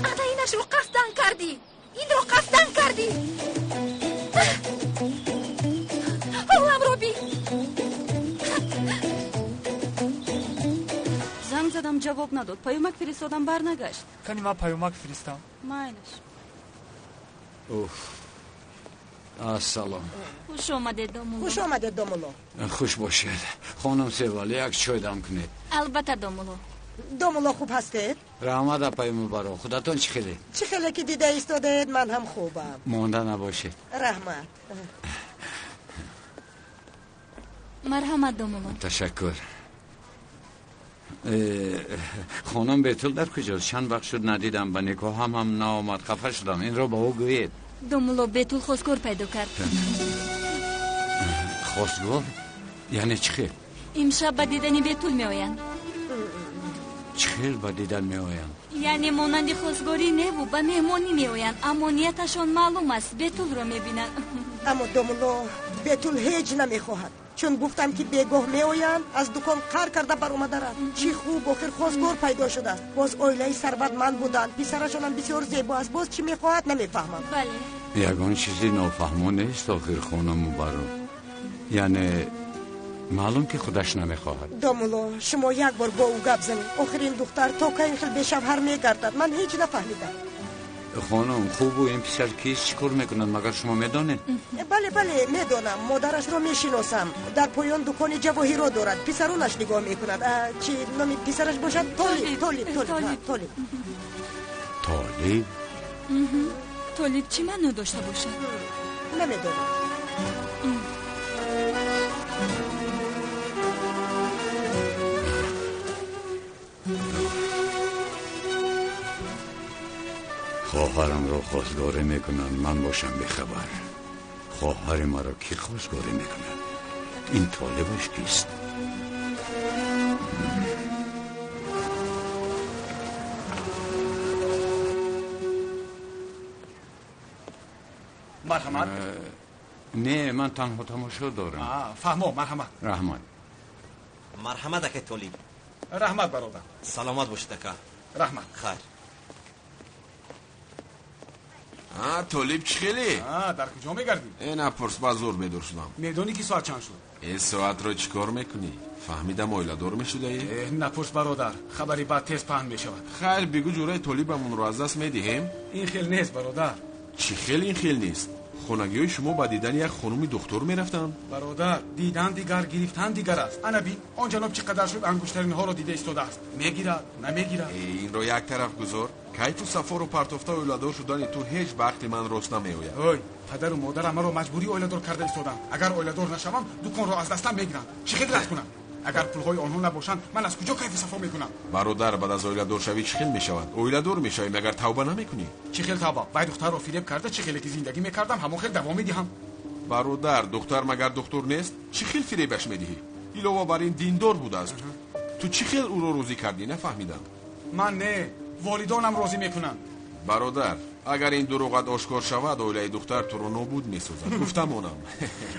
Ана инашро қасдан кардӣ, инро қасдан кардӣ. Ҳоламро бин. Занг задам, ҷавоб надод. Паёмак фиристодам, барнагашт. Кани ман паёмак фиристам. Майлаш. Уф. Ассалом. Хуш омадед, домулло. Хуш омадед, домулло. Хуш бошед. Хонум Севал, як чой дам кунед. Албатта, домулло. Домулло, хуб ҳастед? Раҳмат, апаи Мубарак. Худатон чӣ хеле? Чӣ хеле ки дида истодаед, ман ҳам хубам. Монда набошед. Раҳмат. Марҳамат, домулло. Ташаккур. Хонум Бетул дар куҷост? Чанд вақт шуд надидам, ба никоҳам ҳам наомад, хафа шудам. Инро ба ӯ гӯед. Домулло, Бетул хостгор пайдо кард. Хостгор? Яъне чӣ хел? Имшаб ба дидани Бетул меоянд. Чӣ хел ба дидан меоянд? Яъне монанди хостгорӣ неву ба меҳмонӣ меоянд, аммо нияташон маълум аст, Бетулро мебинанд. Аммо домулло, Бетул ҳеҷ намехоҳад. Чун гуфтам ки бегоҳ меоянд, аз дукон қар карда баромада рафт. Чӣ хуб, охир хостгор пайдо шудааст. Боз оилаи сарватманд буданд, писарашонам бисёр зебо аст. Боз чӣ мехоҳад намефаҳмам. Бале. Ягон чизи нофаҳмо нест охир, хонум Мубарак. Яъне маълум ки худаш намехоҳад. Домулло, шумо як бор бо ӯ гап занед. Охир ин духтар то кай ин хел бешавҳар мегардад? Ман ҳеҷ нафаҳмидам. Хонум, хубу ин писар кист, чӣ кор мекунад, магар шумо медонед? Бале, бале, медонам. Модарашро мешиносам. Дар поён дукони ҷавоҳиро дорад. Писаронаш нигоҳ мекунад. Чӣ номи писараш бошад? Толиб, Толиб, Толиб, Толиб. Толиб? Толиб чӣ маъно дошта бошад? Намедонам. Хоҳарамро хостгорӣ мекунанд, ман бошам бехабар. Хоҳари маро кӣ хостгорӣ мекунад? Ин толибаш кист? Марҳамат. Не, ман танҳо тамошо дорам. Фаҳмо, марҳамат. Раҳмат. Марҳамат, ака Толиб. Раҳмат, бародар. Саломат бошед, ака. Раҳмат. Хайр. Толиб чӣ хеле? Дар куҷо мегардӣ? Напурс, ба зур бедор шудам. Медонӣ ки соат чанд шуд? Соатро чӣ кор мекунӣ? Фаҳмидам, оиладор мешудаӣ? Напурс, бародар, хабари бад тез паҳн мешавад. Хайр, бигӯ, ҷураи Толибамонро аз даст медиҳем? Ин хел нест, бародар. Чӣ хел ин хел нест? Хонагиҳои шумо ба дидани як хонуми духтур мерафтанд? Бародар, дидан дигар, гирифтан дигар аст. Ана бин, он ҷаноб чӣ қадар шуд ангуштаринҳоро дида истодааст. Мегирад, намегирад? Инро як тараф гузор. Кайфу сафору партофта оиладор шудани ту ҳеҷ ба ақли ман рост намеояд. Ой, падару модарам маро маҷбурӣ оиладор карда истоданд. Агар оиладор нашавам, дуконро аз дастам мегиранд. Чӣ хел рад кунам? Агар пулҳои онҳо набошанд, ман аз куҷо кайфу сафо мекунам? Бародар, баъд аз оиладоршавӣ чӣ хел мешавад? Оиладор мешавӣ, магар тавба намекунӣ? Чӣ хел тавба? Вай духтарро фиреб карда, чӣ хеле ки зиндагӣ мекардам, ҳамон хел давом медиҳам. Бародар, духтар магар духтур нест? Чӣ хел фиребаш медиҳӣ? Илова бар ин диндор будааст. Ту чӣ хел ӯро розӣ кардӣ, нафаҳмидам. Ман не, волидонам розӣ мекунанд. Бародар, агар ин дурӯғат ошкор шавад, оилаи духтар туро нобуд месозад. Гуфтамонам.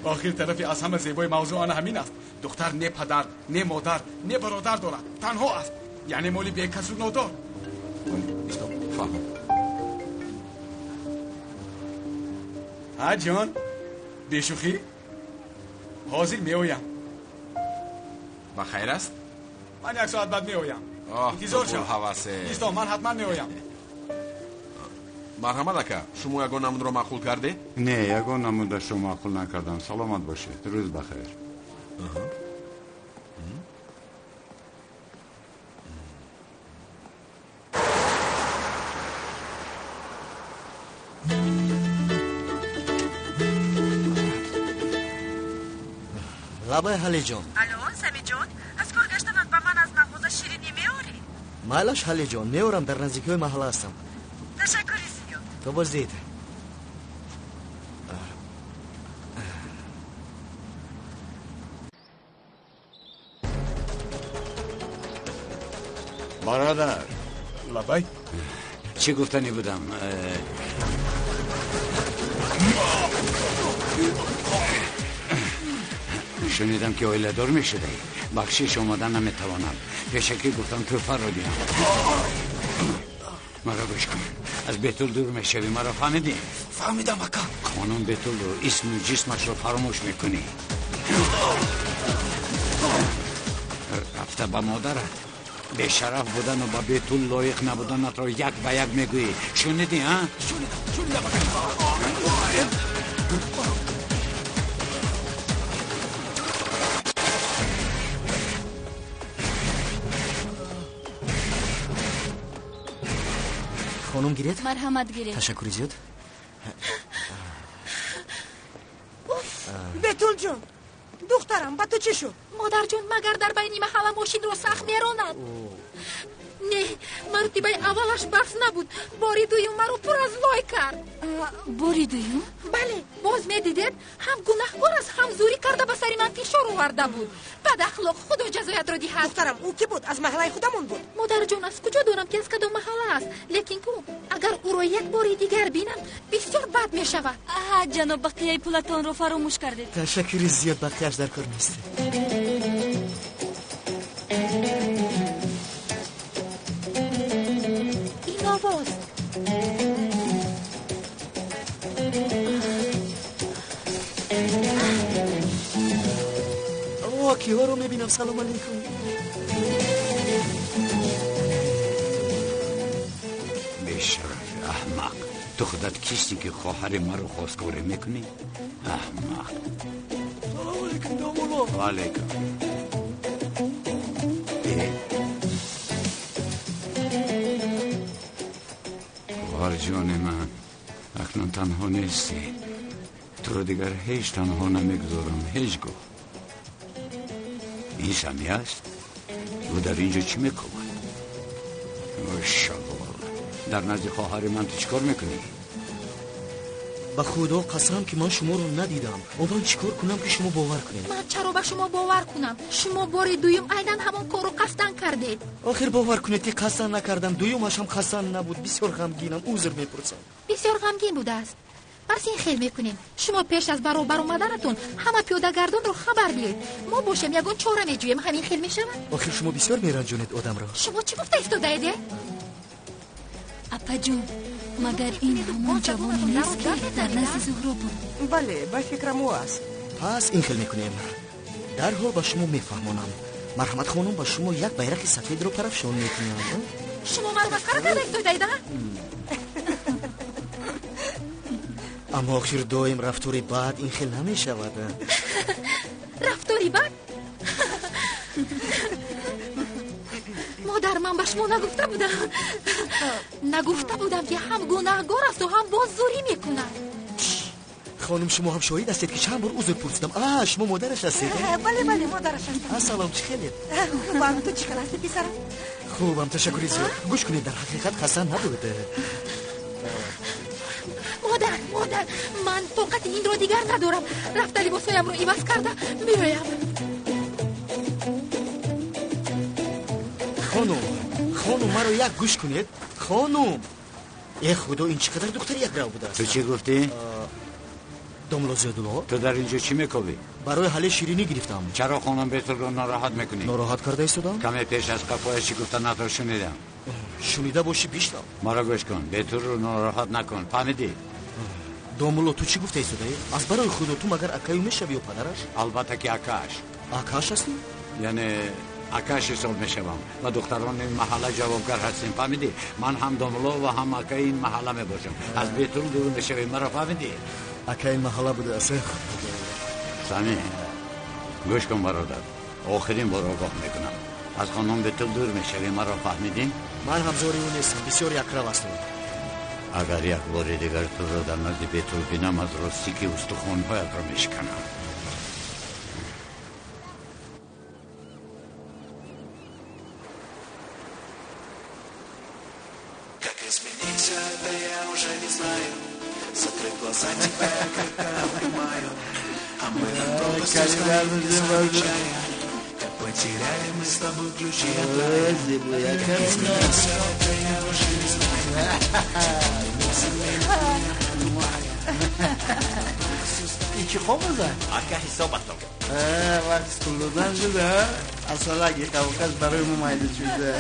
Охир тарафи аз ҳама зебои мавзӯъ ана ҳамин аст. Духтар не падар, не модар, не бародар дорад. Танҳо аст. Яъне моли бекасу нодор. Исто, фаҳмам. Ҳа, ҷон, бешӯхӣ? Ҳозир меоям. Ба хайр аст? Ман як соат баъд меоям. Интизор шав. Исто, ман ҳатман меоям. Марҳамат ака, шумо ягон намудро маъқул кардед? Не, ягон намудашро маъқул накардам. Саломат бошед. Рӯз бахайр. Лабай Ҳалиҷон. Алло, Самиҷон, аз кор гаштамад ба ман аз мағоза ширинӣ меорӣ? Майлаш Ҳалиҷон, меорам, дар наздикиҳои маҳалла ҳастам. Ташаккури зиёд. То боздид. Бародар. Лабай. Чӣ гуфтанӣ будам? Шунидам ки оиладор мешудаӣ. Бахшиш, омада наметавонам. Пешакӣ гуфтам тӯҳфаро диҳам. Маро гӯш кун. Аз Бетул дур мешавӣ, маро фаҳмидӣ? Фаҳмидам, ака. Қонун Бетулро, исму ҷисмашро фаромӯш мекунӣ. Рафта ба модарат бешараф будану ба Бетул лоиқ набуданатро як ба як мегӯӣ. Шунидӣ, а? Шунидам, шунидам, ака. Хонум гиред? Марҳамат, гиред. Ташаккури зиёд. Бетулҷон, духтарам, ба ту чӣ шуд? Модарҷон, магар дар байни маҳалла мошинро сахт меронад? Не, маротибаи аввалаш баҳс набуд. Бори дуюм маро пур аз лой кард. Бори дуюм? Бале, боз медидед, ҳам гунаҳкор аст, ҳам зӯрӣ карда ба сари ман фишор оварда буд. Бадахлоқ, худо ҷазоятро диҳад. Духтарам, ӯ кӣ буд? Аз маҳаллаи худамон буд? Модарҷон, аз куҷо донам ки аз кадом маҳалла аст? Лекин ку, агар ӯро як бори дигар бинам, бисёр бад мешавад. Аҳа, ҷаноб, бақияи пулатонро фаромӯш кардед. Ташаккури зиёд, бақияш дар кор нест. Ин овоз. О, киҳоро мебинам. Салом алейкум. Бешараф, аҳмақ, ту худат кисти ки хоҳари маро хостгорӣ мекунӣ? Аҳмақ. Салом алейкум, домулло. Ва алейкум. Хоҳарҷони ман, акнун танҳо нестӣ. Туро дигар ҳеҷ танҳо намегузорам, ҳеҷ гоҳ. Ин Сами аст? Ӯ дар инҷо чӣ мекунад? Шағол, дар назди хоҳари ман ту чӣ кор мекунӣ? Ба худо қасам ки ман шуморо надидам. Ман чӣ кор кунам ки шумо бовар кунед? Ман чаро ба шумо бовар кунам? Шумо бори дуюм айнан ҳамон корро қасдан кардед. Охир бовар кунед ки қасдан накардам. Дуюмаш ҳам қасдан набуд. Бисёр ғамгинам, узр мепурсам. Бисёр ғамгин будааст. Пас ин хел мекунем. Шумо пеш аз баробар омаданатон ҳама пиёдагардонро хабар диҳед. Мо бошем ягон чора меҷӯем. Ҳамин хел мешавад? Охир шумо бисёр меранҷонед одамро. Шумо чӣ гуфта истодаед? Апаҷон, магар ин ҳамон ҷавоне нест ки дар назди Зуҳро буд? Бале, ба фикрам ӯ аст. Пас ин хел мекунем. Дарҳол ба шумо мефаҳмонам. Марҳамат хонум, ба шумо як байрақи сафедро парафшон мекунам. Шумо маро масхара карда истодаед, а? Аммо охир доим рафтори бад ин хел намешавад. Рафтори бад? Модар, ман ба шумо нагуфта будам. Нагуфта будам ки ҳам гунаҳгор асту ҳам боз зӯрӣ мекунад. Хонум, шумо ҳам шоҳид ҳастед ки чанд бор узр пурсидам. А, шумо модараш ҳастед? Бале, бале, модараш ҳастам. Салом, чӣ хелед? Хубам, ту чӣ хел ҳастӣ, писарам? Хубам, ташаккури зиёд. Гӯш кунед, дар ҳақиқат қасдан набуд. Модар, модар, ман тоқати инро дигар надорам. Рафта либосҳоямро иваз карда меоям. Хонум, хонум, маро як гӯш кунед. Хонум, э худо, ин чӣ қадар духтари якрав будааст. Ту чӣ гуфтӣ? Домло Зиёдулло. Ту дар инҷо чӣ мекобӣ? Барои ҳале ширинӣ гирифтам. Чаро хонум Бетулро нороҳат мекунӣ? Нороҳат карда истодам? Каме пеш аз қафояш чӣ гуфтанатро шунидам. Шунида бошӣ, бишнав. Маро гӯш кун, Бетулро нороҳат накун, фаҳмидӣ? Домулло, ту чӣ гуфта истодаӣ? Аз барои худо, ту магар акаю мешавӣ ё падараш? Албатта ки акааш. Акааш ҳастӣ? Яъне Акаш ҳисоб мешавам ва духтарони маҳалла ҷавобгар ҳастем, фаҳмидӣ? Ман ҳам домулло ва ҳам акаи ин маҳалла мебошам. Аз Бетул дур мешавӣ, маро фаҳмидӣ? Акаи ин маҳалла будааст. Сами, гӯш кун бародар, охирин бор огоҳ мекунам. Аз хонум Бетул дур мешавӣ, маро фаҳмидӣ? Ман ҳамзори ӯ нестам, бисёр якрав аст ӯ. Агар як бори дигар туро дар назди Бетул бинам, аз ростӣ ки устухонҳоятро мешиканам. Как изменить все это, я уже не знаю. Закрыв глаза, тебя я крепко обнимаю. А мы над пропастью стоим, не замечая, как потеряли мы с тобой ключи от рая. Как изменить все это, я уже не знаю. Ичи қоғаза? Ака ҳисобатон. Вақти пул додан шуда, асалак қавқаз барои мо майда шуда.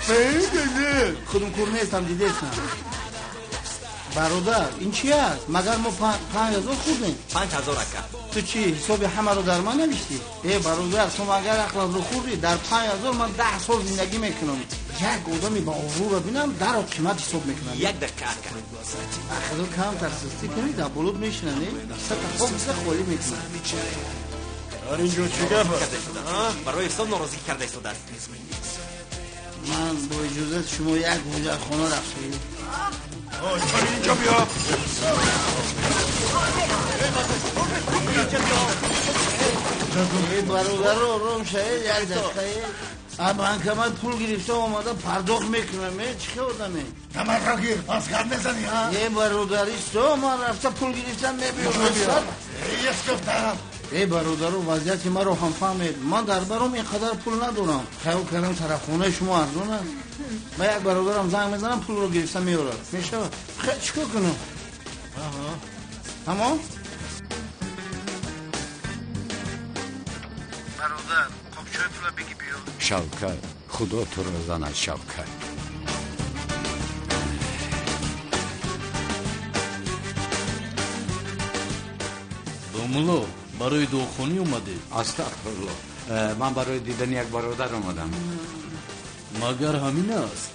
5000. Худум кур нестам, дидестам. Бародар, ин чи аст? Магар мо 5000 хӯрдем? 5000 ака. Ту чӣ, ҳисоби ҳамаро дар ман навиштӣ? Э, бародар, ту магар ақлатро хӯрдӣ? Дар 5000 ман 10 сол зиндагӣ мекунам. Як одами ба обрӯро бинам, даро қимат ҳисоб мекунам. Як дақиқа ака. Ахидо камтар сустӣ кунӣ, дар болот мешинам, не? Сата хоб са холӣ мекунам. Дар ин ҷо чӣ гап аст? Барои ҳисоб норозигӣ карда истодааст. Ман бо иҷозати шумо як ҳуҷратхона рафтам. Чори инҷо биё. Бародаро, ором шавед, як дақиқа. А банкомат пул гирифта омада пардохт мекунам. Чӣ хел одаме? Камарро гир, пас гап мезанӣ, ҳа? Е, бародар, исто, ман рафта пул гирифтам, мебиём. Ес гуфтам. Э, бародаро, вазъияти маро ҳам фаҳмед. Ман дар баром ин қадар пул надорам. Хаёл кардам тарафхонаи шумо арзон аст. Ба як бародарам занг мезанам, пулро гирифта меорад. Мешавад? Хе, чӣ кор кунам? Тамом? Бародар, қопчои пула бигӣ биё. Шавкат, худо туро занад, Шавкат. Домулло, барои дуохонӣ омадед? Астағфирулло, ман барои дидани як бародар омадам. Магар ҳамин аст?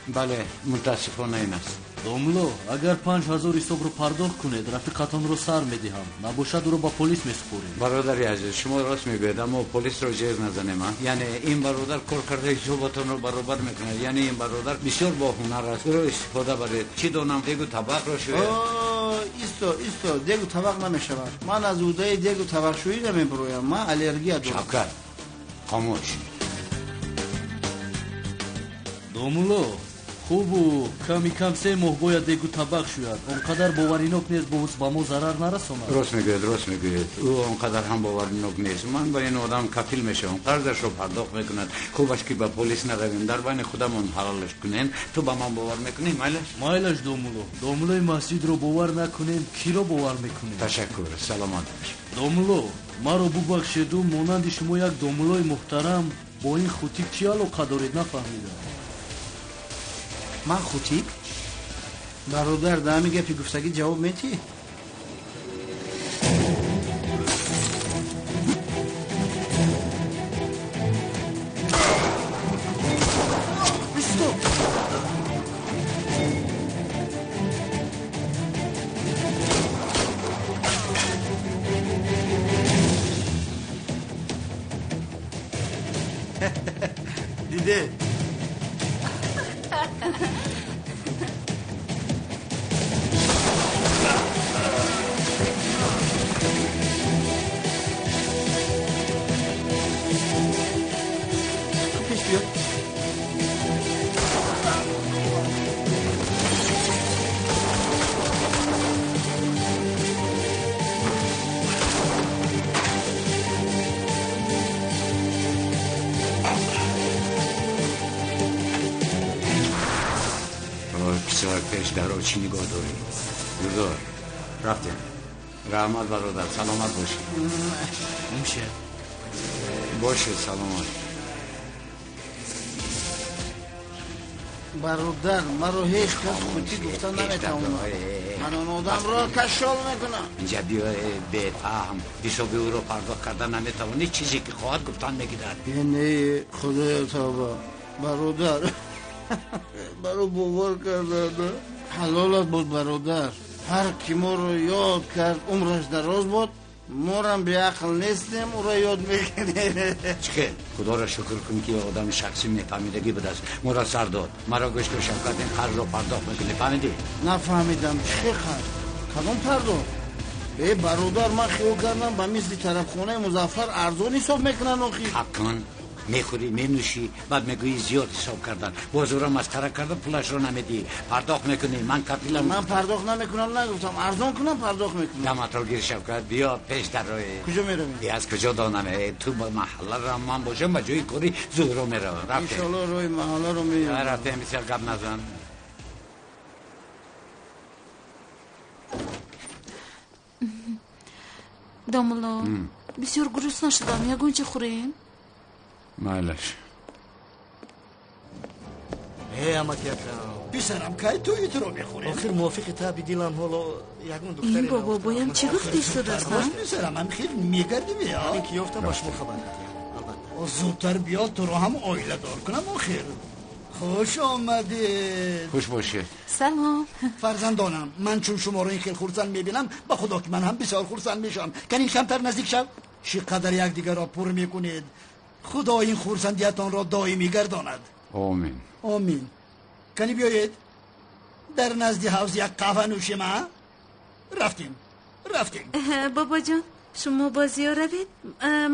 Бале, мутаассифона ин аст. Домулло, агар 5000 ҳисобро пардохт кунед, рафиқатонро сар медиҳам. Набошад, ӯро ба полис месупорем. Бародари азиз, шумо рост мегӯед, аммо полисро ҷез назанем. Яъне ин бародар кор карда ҳисоботонро баробар мекунад. Яъне ин бародар бисёр боҳунар аст, ӯро истифода баред. Чӣ донам, дегу табақро шӯяд. Исто, исто, дегу табақ намешавад. Ман аз ӯдаи дегу табақшӯӣ намебуроям, ман аллергия дорам. Шавкат, хомӯш. Домулло, хубу ками кам 3 моҳ бояд дегу табақ шӯяд. Он қадар боваринок нест, боз ба мо зарар нарасонад. Рост мегӯяд, рост мегӯяд. Ӯ он қадар ҳам боваринок нест. Ман ба ин одам кафил мешавам, қарзашро пардохт мекунад. Хубаш ки ба полис наравем, дар байни худамон ҳалолаш кунем. Ту ба ман бовар мекунӣ, майлаш? Майлаш, домулло. Домуллои масҷидро бовар накунем, киро бовар мекунем? Ташаккур, саломат бош. Домулло, маро бубахшеду, монанди шумо як домуллои муҳтарам бо ин хутиб чӣ алоқа доред, нафаҳмидам. Ман хутиб? Бародар, дар ҳамин гапи гуфтагӣ ҷавоб метиҳӣ? Исто! Диде? Пеш биё. Писар, пеш даро чӣ нигоҳ дорӣ? Гузор, рафтем. Раҳмат бародар, саломат бошӣ. Мемша. Боше, саломат. Бародар, маро ҳеҷ кас худӣ гуфта наметавонад. Ман он одамро кашол мекунам. Инҷа биё, бефаҳм, ҳисоби ӯро пардохт карда наметавонӣ, чизе ки хоҳад гуфтан мегирад. Не, худоё тавба. Бародар, маро бовар карданд. Ҳалолат буд, бародар. Ҳар ки моро ёд кард, умраш дароз буд. Морам беақл нестем, ӯро ёд мекунем. Чӣ хел? Худоро шукр кун ки одами шахсӣ мефаҳмидагӣ будааст. Моро сар дод. Маро гӯш кун, Шавкат, ин қарзро пардохт мекунӣ, фаҳмидӣ? Нафаҳмидам, чӣ хел қарз? Кадом пардохт? Э, бародар, ман хиёл кардам ба мисли тарабхонаи Музаффар арзон ҳисоб мекунанд охир. Ҳаққон, мехӯрӣ, менӯшӣ, баъд мегӯӣ зиёд ҳисоб кардан. Боз ӯро масхара карда пулашро намедиҳӣ. Пардохт мекунӣ, ман кафилам. Ман пардохт намекунам, нагуфтам. Арзон кунам, пардохт мекунам. Даматро гир, Шавкат, биё пеш дарои. Куҷо меравем? Аз куҷо донам? Ту ба маҳалла рав, ман бошам ба ҷои кори Зуҳро меравам. Рафтем. Иншоалло роҳи маҳалларо меёбем. Рафтем, бисёр гап назан. Домулло, бисёр гурусна шудам, ягон чи хӯрем? Майлаш. Э, амаки акам. Писарам, кай тӯи туро мехӯрем? Охир мувофиқи таби дилам ҳоло ягон духтаре Ин бобо боям чӣ гуфта истодааст? Писарам, ам хел мегардӣ биё. Ҳамин ки ёфтам ба шумо хабар медиҳам, албатта. Зудтар биё, туро ҳам оиладор кунам охир. Хуш омадед. Хуш бошед. Салом. Фарзандонам, ман чун шуморо ин хел хурсанд мебинам, ба худо ки ман ҳам бисёр хурсанд мешавам. Кани камтар наздик шав. Чӣ қадар якдигарро пур мекунед. Худо ин хурсандиятонро доимӣ гардонад. Омин. Омин. Кани биёед дар назди ҳавз як қаҳва нӯшем, а? Рафтем, рафтем. Бобоҷон, шумо бо Зиё равед.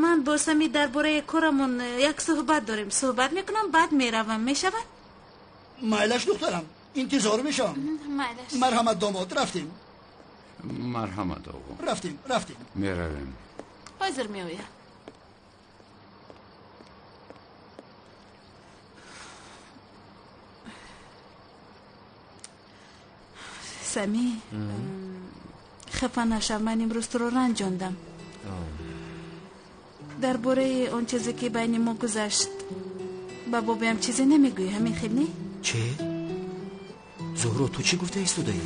Ман бо Сами дар бораи корамон як суҳбат дорем. Суҳбат мекунам, баъд меравам. Мешавад? Майлаш, духтарам, интизор мешавам. Майлаш. Марҳамат, домод, рафтем. Марҳамат, оғо. Рафтем, рафтем. Меравем. Ҳозир меоям. Сами, хафа нашав, ман имрӯз туро ранҷондам. Дар бораи он чизе ки байни мо гузашт ба бобоям чизе намегӯӣ, ҳамин хел не? Чӣ? Зуҳро, ту чӣ гуфта истодаӣ?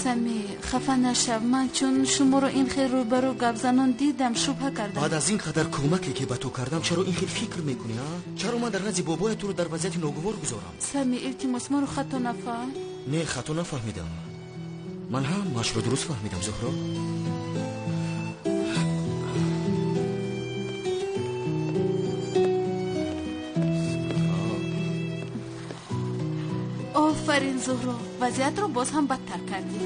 Сами, хафа нашав, ман чун шуморо ин хел рӯбарӯ гапзанон дидам, шубҳа кардам. Баъд аз ин қадар кӯмаке ки ба ту кардам, чаро ин хел фикр мекунӣ, а? Чаро ман дар назди бобоят туро дар вазъияти ногувор гузорам? Сами, илтимос, маро хато нафаҳм. Не, хато нафаҳмидам. Ман ҳамаашро дуруст фаҳмидам, Зуҳро. Офарин, Зуҳро, вазъиятро боз ҳам бадтар кардӣ.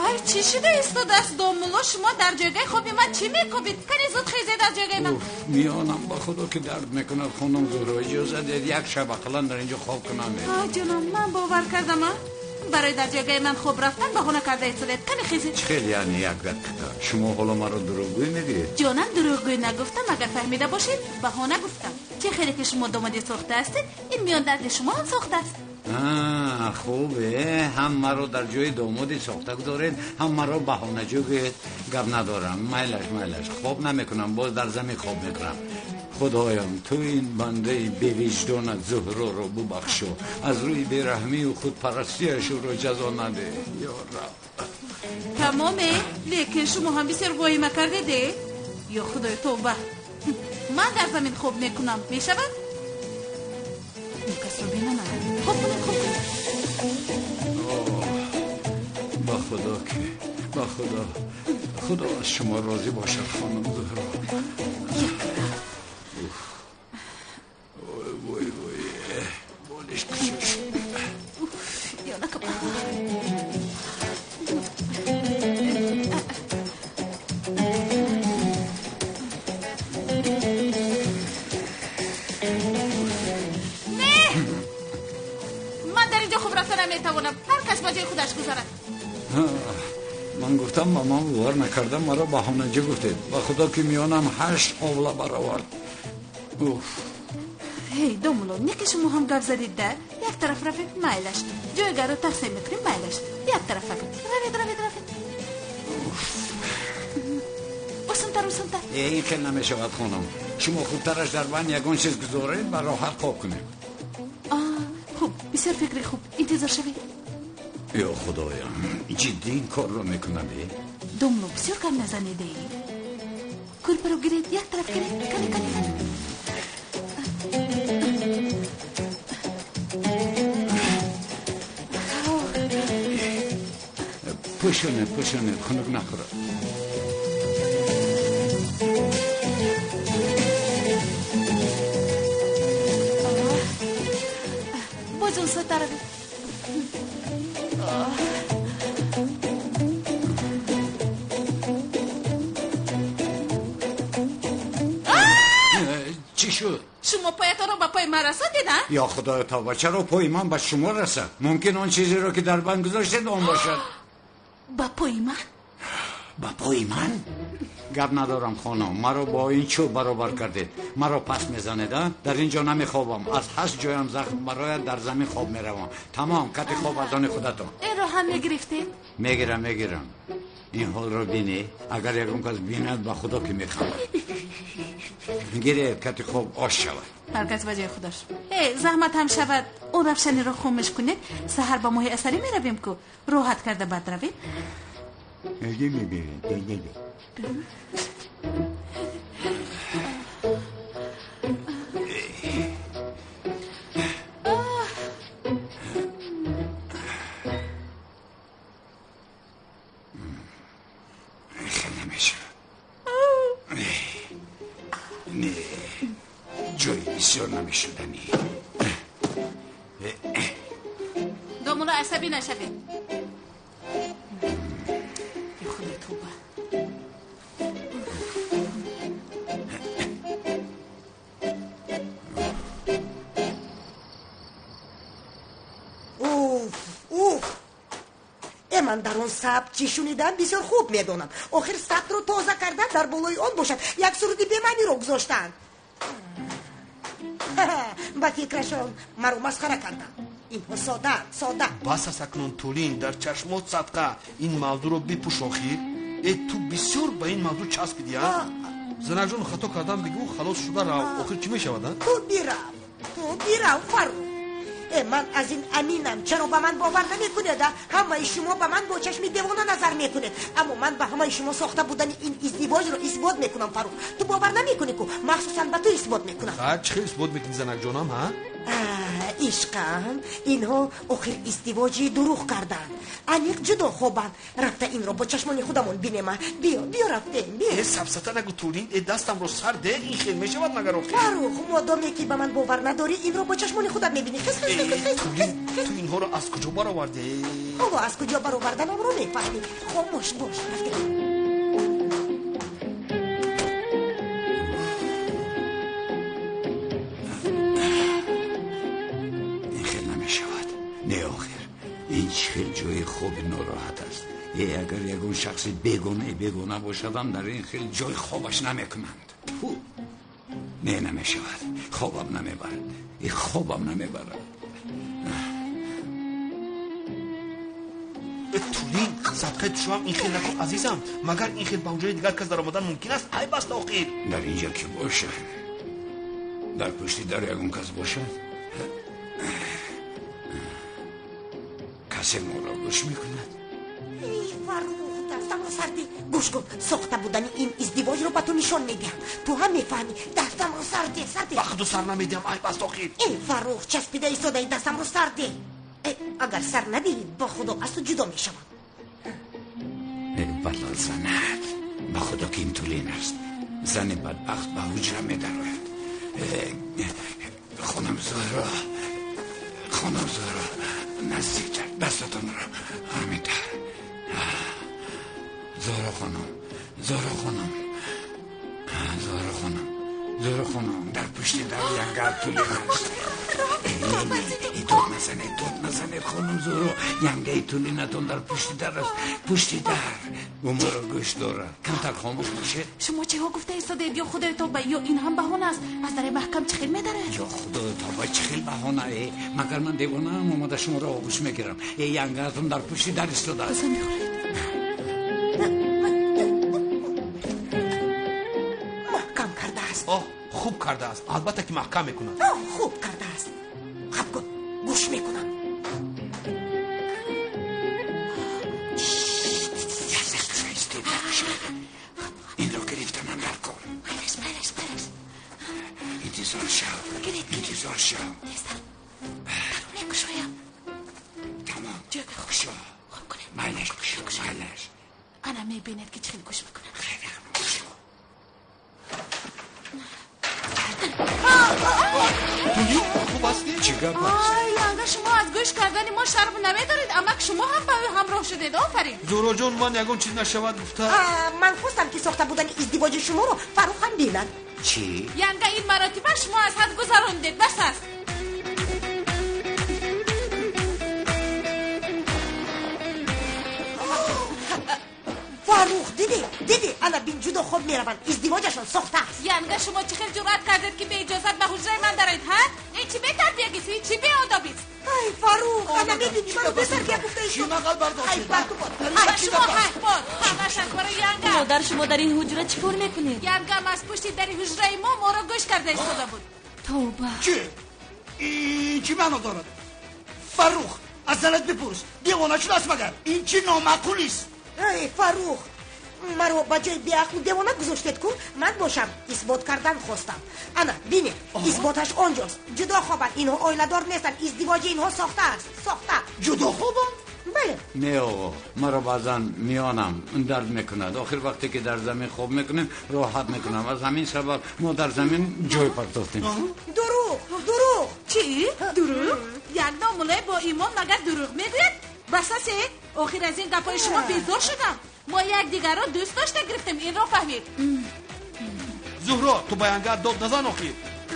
Ай, чӣ шуда истодааст, домулло? Шумо дар ҷойгаи хоби ман чӣ мекобед? Кани зуд хезед аз ҷойгаи ман. Миёнам ба худо ки дард мекунад, хонум Зуҳро, иҷоза диҳед як шаб ақаллан дар инҷо хоб кунам. Ҷонам, ман бовар кардам, а? Барои дар ҷойгаи ман хоб рафтан баҳона карда истодед. Кани хезед. Чӣ хел яъне як дақиқа? Шумо ҳоло маро дурӯғгӯй мегӯед? Ҷонам, дурӯғгӯй нагуфтам, агар фаҳмида бошед, баҳона гуфтам. Чӣ хеле ки шумо домоди сохта ҳастед, ин миёндарди шумо ҳам сохта аст. Хубе, ҳам маро дар ҷои домоди сохта гузоред, ҳам маро баҳонаҷӯ гӯед. Гап надорам, майлаш, майлаш, хоб намекунам, боз дар замин хоб мекунам. Худоям, ту ин бандаи бевиҷдонат Зуҳроро бубахшо, аз рӯи бераҳмию худпарастиаш ӯро ҷазо надеҳ, ё Раб. Тамоме, лекин шумо ҳам бисёр воҳима кардеде. Ё Худои, тавба. Ман дар замин хоб мекунам, мешавад? Он касро бинамад. Хоб кунед, хоб кунед. Ба худо ки, ба худо, худо аз шумо розӣ бошад, хонум Зуҳро. Вой, вой, болиш кушош. Не, ман дар инҷо хоб рафта наметавонам. Ҳар кас ба ҷои худаш гузарад. Ман гуфтам, ба ман бовар накардам, маро баҳонаҷӣ гуфтед. Ба худо ки миёнам 8 овла баровард. Уф. Ҳей, домулло, не ки шумо ҳам гап задед да? Як тараф равед, майлаш. Ҷойгаро тақсим мекунем, майлаш. Як тараф равед. Равед, равед, равед. Осонтар, осонтар. Ин хел намешавад, хонум. Шумо хубтараш дар банд ягон чиз гузоред ва роҳат хоб кунем. Хуб, бисёр фикри хуб. Интизор шавед. Ё худоям, ҷиддӣ ин корро мекунад? Домулло, бисёр гап назанеде. Кӯрпаро гиред, як тараф гиред. Кане, кане, кане. Пӯшонед, пӯшонед, хунук нахӯрад. Боз он сӯ таравед. Чӣ шуд? Шумо поятонро ба пои ман расондед, а? Ё худоё тавба, чаро пои ман ба шумо расад? Мумкин он чизеро ки дар банд гузоштед он бошад. Ба пои ман? Ба пои ман? Гап надорам, хонум. Маро бо ин чӯб баробар кардед. Маро пас мезанед, а? Дар ин ҷо намехобам. Аз ҳашт ҷоям захм барояд, дар замин хоб меравам. Тамом, кати хоб аз они худатон. Инро ҳам мегирифтед? Мегирам, мегирам. Ин ҳолро бинӣ. Агар ягон кас бинад, ба худо ки механдад. Гиред, кати хоб ош шавад. Ҳар кас ба ҷои худаш. Э, заҳмат ҳам шавад. Он равшаниро хомӯш кунед. Саҳар ба моҳи асалӣ меравем ку. Роҳат карда баъд равем. Хеле намешавад. Не, ҷои бисёр намешуданӣ. Домулло, асабӣ нашавед. Ё худои тавба. Уф, уф. Ман дар он сабт чӣ шунидам бисёр хуб медонам. Охир сабтро тоза кардан дар болои он бошад як суруди бемаъниро гузоштанд. Ба фикрашон маро масхара карданд. Инҳо содаанд, сода. Бас аст акнун, Тулин, дар чашмот садқа. Ин мавзӯъро бипӯш охир. Э, ту бисёр ба ин мавзӯъ часпидӣ, а? Занаҷон, хато кардам бигӯ, халос шуда рав. Охир чӣ мешавад, а? Ту бирав, ту бирав, Фаррух. Э, ман аз ин аминам. Чаро ба ман бовар намекунед, а? Ҳамаи шумо ба ман бо чашми девона назар мекунед. Аммо ман ба ҳамаи шумо сохта будани ин издивоҷро исбот мекунам, Фаррух. Ту бовар намекунӣ ку? Махсусан ба ту исбот мекунам. Ха, чӣ хел исбот мекунӣ, занакҷонам, ҳа? Ишқам, инҳо охир издивоҷи дурӯғ карданд. Аниқ ҷудо хобанд. Рафта инро бо чашмони худамон бинема. Биё, биё рафтем, биё. Э, сафсата нагӯ, Тулин. Э, дастамро сар де, ин хел мешавад магар охир? Фаррух, модоме ки ба ман бовар надорӣ, инро бо чашмони худат мебинӣ. Хис, хис, хис, хис, Тулин, ту инҳоро аз куҷо баровардӣ? Ҳоло аз куҷо бароварданамро мефаҳмӣ. Хомӯш бош, рафтем. Не, охир, ин чӣ хел ҷои хоби нороҳат аст. Э, агар ягон шахси бегонае бегона бошадам, дар ин хел ҷой хобаш намекунанд. Фу! Не, намешавад. Хобам намебарад. Э, хобам намебарад. Э, Тулин, садқаи тушоам ин хел накун, азизам. Магар ин хел ба ҳуҷраи дигар кас даромадан мумкин аст? Айб аст охир. Дар инҷа ки бошад? Дар пушти дар ягон кас бошад? Касе моро гӯш мекунад? Эй, Фаррух, дастамро сар деҳ. Гӯш кун, сохта будани ин издивоҷро ба ту нишон медиҳам. Ту ҳам мефаҳмӣ. Дастамро сар деҳ, сар деҳ. Ба худу сар намедиҳам, айб аст охир. Эй, Фаррух, часпида истодаи, дастамро сар деҳ. Агар сар надиҳӣ, ба худо аз ту ҷудо мешавам. Эй, балол занат, ба худо ки ин Тулин аст. Зани бадбахт ба ҳуҷра медарояд. Хонам Зуҳро, хонам Зуҳро, наздиктар, дастатонро ҳаминтар. Зуҳро хонум, Зуҳро хонум, Зуҳро хонум, Зуҳро хонум, дар пушти дар янга Тулин аст. Дод назанед, дод назанед, хонум Зуҳро. Янгаи тулинатон дар пушти дар аст, пушти дар. Ӯ маро гӯш дорад. Камтар хомӯш бошед. Шумо чиҳо гуфта истодаед? Ё худои тобба, ё ин ҳам баҳона аст. Аз дари маҳкам чӣ хел медарояд? Ё худои тобба, чӣ хел баҳона? Э, магар ман девонаам, омада шуморо оғӯш мегирам? Э, янгаатон дар пушти дар истодааст. Қасам мехӯред. Маҳкам кардааст. Оҳ, хуб кардааст. Албатта ки маҳкам мекунад. Хуб кардааст. Хаб кун, гӯш мекунам. Инро гирифтанам дар кор. Интизор шав, интизор шав. Мекушоям. Тамом, кушо. Майлаш, кушо, майлаш. Ана мебинед ки чӣ хел гӯш мекунад. Кушо. Хуб ҳастӣ? Чӣ гап аст? Ай, янга, шумо аз гӯш кардани мо шарм намедоред, амак шумо ҳам ба ӯ ҳамроҳ шудед. Офарин. Зуҳроҷон, ман ягон чиз нашавад гуфта. Ман хостам ки сохта будани издивоҷи шуморо Фаррух ҳам бинад. Чӣ? Янга, ин маротиба шумо аз ҳад гузарондед, бас аст. Фаррух, дидӣ, дидӣ, ана бин, ҷудо хоб мераванд, издивоҷашон сохта аст. Янга, шумо чӣ хел ҷуръат кардед ки беиҷозат ба ҳуҷраи ман дароед, ҳа? Ин чӣ бетарбиягист, ин чӣ беодобист? Ай, Фаррух, ана мебинӣ, маро бетарбия гуфта Чӣ мағал бардошт? Ай, бар ту бод. Ба шумо ҳайф бод, ҳамаш аз барои янга. Модар, шумо дар ин ҳуҷра чӣ кор мекунед? Янгам аз пушти дари ҳуҷраи мо моро гӯш карда истода буд. Тавба. Чӣ? Ин чӣ маъно дорад? Фаррух, аз занат бипурс, девона шудааст магар? Ин чӣ номаъқулист? Ай, Фаррух, маро ба ҷои беақлу девона гузоштед ку? Ман бошам исбот кардан хостам. Ана бинед, исботаш он ҷост. Ҷудо хобанд, инҳо оиладор нестанд, издивоҷи инҳо сохта аст, сохта. Ҷудо хобанд? Бале. Не оғо, маро баъзан миёнам дард мекунад. Охир вақте ки дар замин хоб мекунем, роҳат мекунам. Аз ҳамин сабаб мо дар замин ҷой партофтем. Дурӯғ, дурӯғ. Чӣ? Дурӯғ? Як домуллои бо имон магар дурӯғ мегӯяд? Бас аст, э? Охир аз ин гапҳои шумо безор шудам. Мо якдигарро дӯст дошта гирифтем, инро фаҳмед. Зуҳро, ту ба янгаат дод назан охир.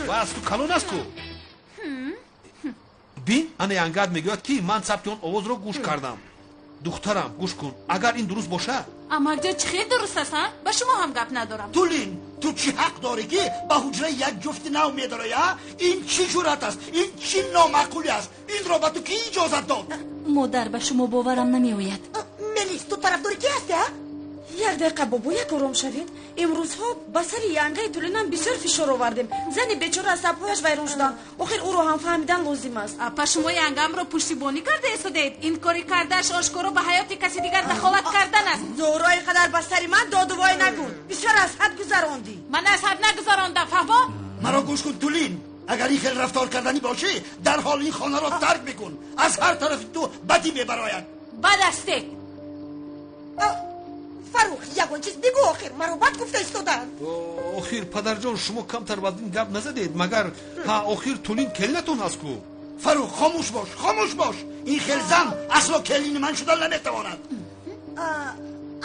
Ва аз ту калон аст ку. Бин, ана янгаат мегӯяд ки ман сабти он овозро гӯш кардам. Духтарам, гӯш кун, агар ин дуруст бошад. Амакҷон, чӣ хел дуруст аст, а? Ба шумо ҳам гап надорам. Тулин, ту чӣ ҳақ дорӣ ки ба ҳуҷраи як ҷуфти нав медароӣ, а? Ин чӣ ҷуръат аст? Ин чӣ номаъқулӣ аст? Инро ба ту кӣ иҷозат дод? Модар, ба шумо боварам намеояд. Мелис, ту тарафдори кӣ ҳастӣ, а? Як дақиқа, бобо, як ором шавед. Имрӯзҳо ба сари янгаи тулинам бисёр фишор овардем. Зани бечора асабҳояш вайрон шуданд. Охир ӯро ҳам фаҳмидан лозим аст. Апа, шумо янгамро пуштибонӣ карда истодаед. Ин кори кардааш ошкоро ба ҳаёти каси дигар дахолат кардан аст. Зуҳро, ин қадар ба сари ман додувой нагӯ. Бисёр аз ҳад гузарондӣ. Ман аз ҳад нагузарондам, фаҳмо? Маро гӯш кун, Тулин. Агар ин хел рафтор карданӣ бошӣ, дарҳол ин хонаро тарк мекун. Аз ҳар тарафи ту бадӣ мебарояд. Бад астед. Фаррух, ягон чиз бигӯ, охир маро бад гуфта истодаанд. Охир падарҷон, шумо камтар бад ин гап назадед, магар? Ҳа, охир Тулин келинатон ҳаст ку. Фаррух, хомӯш бош, хомӯш бош. Ин хел зан асло келини ман шуда наметавонад.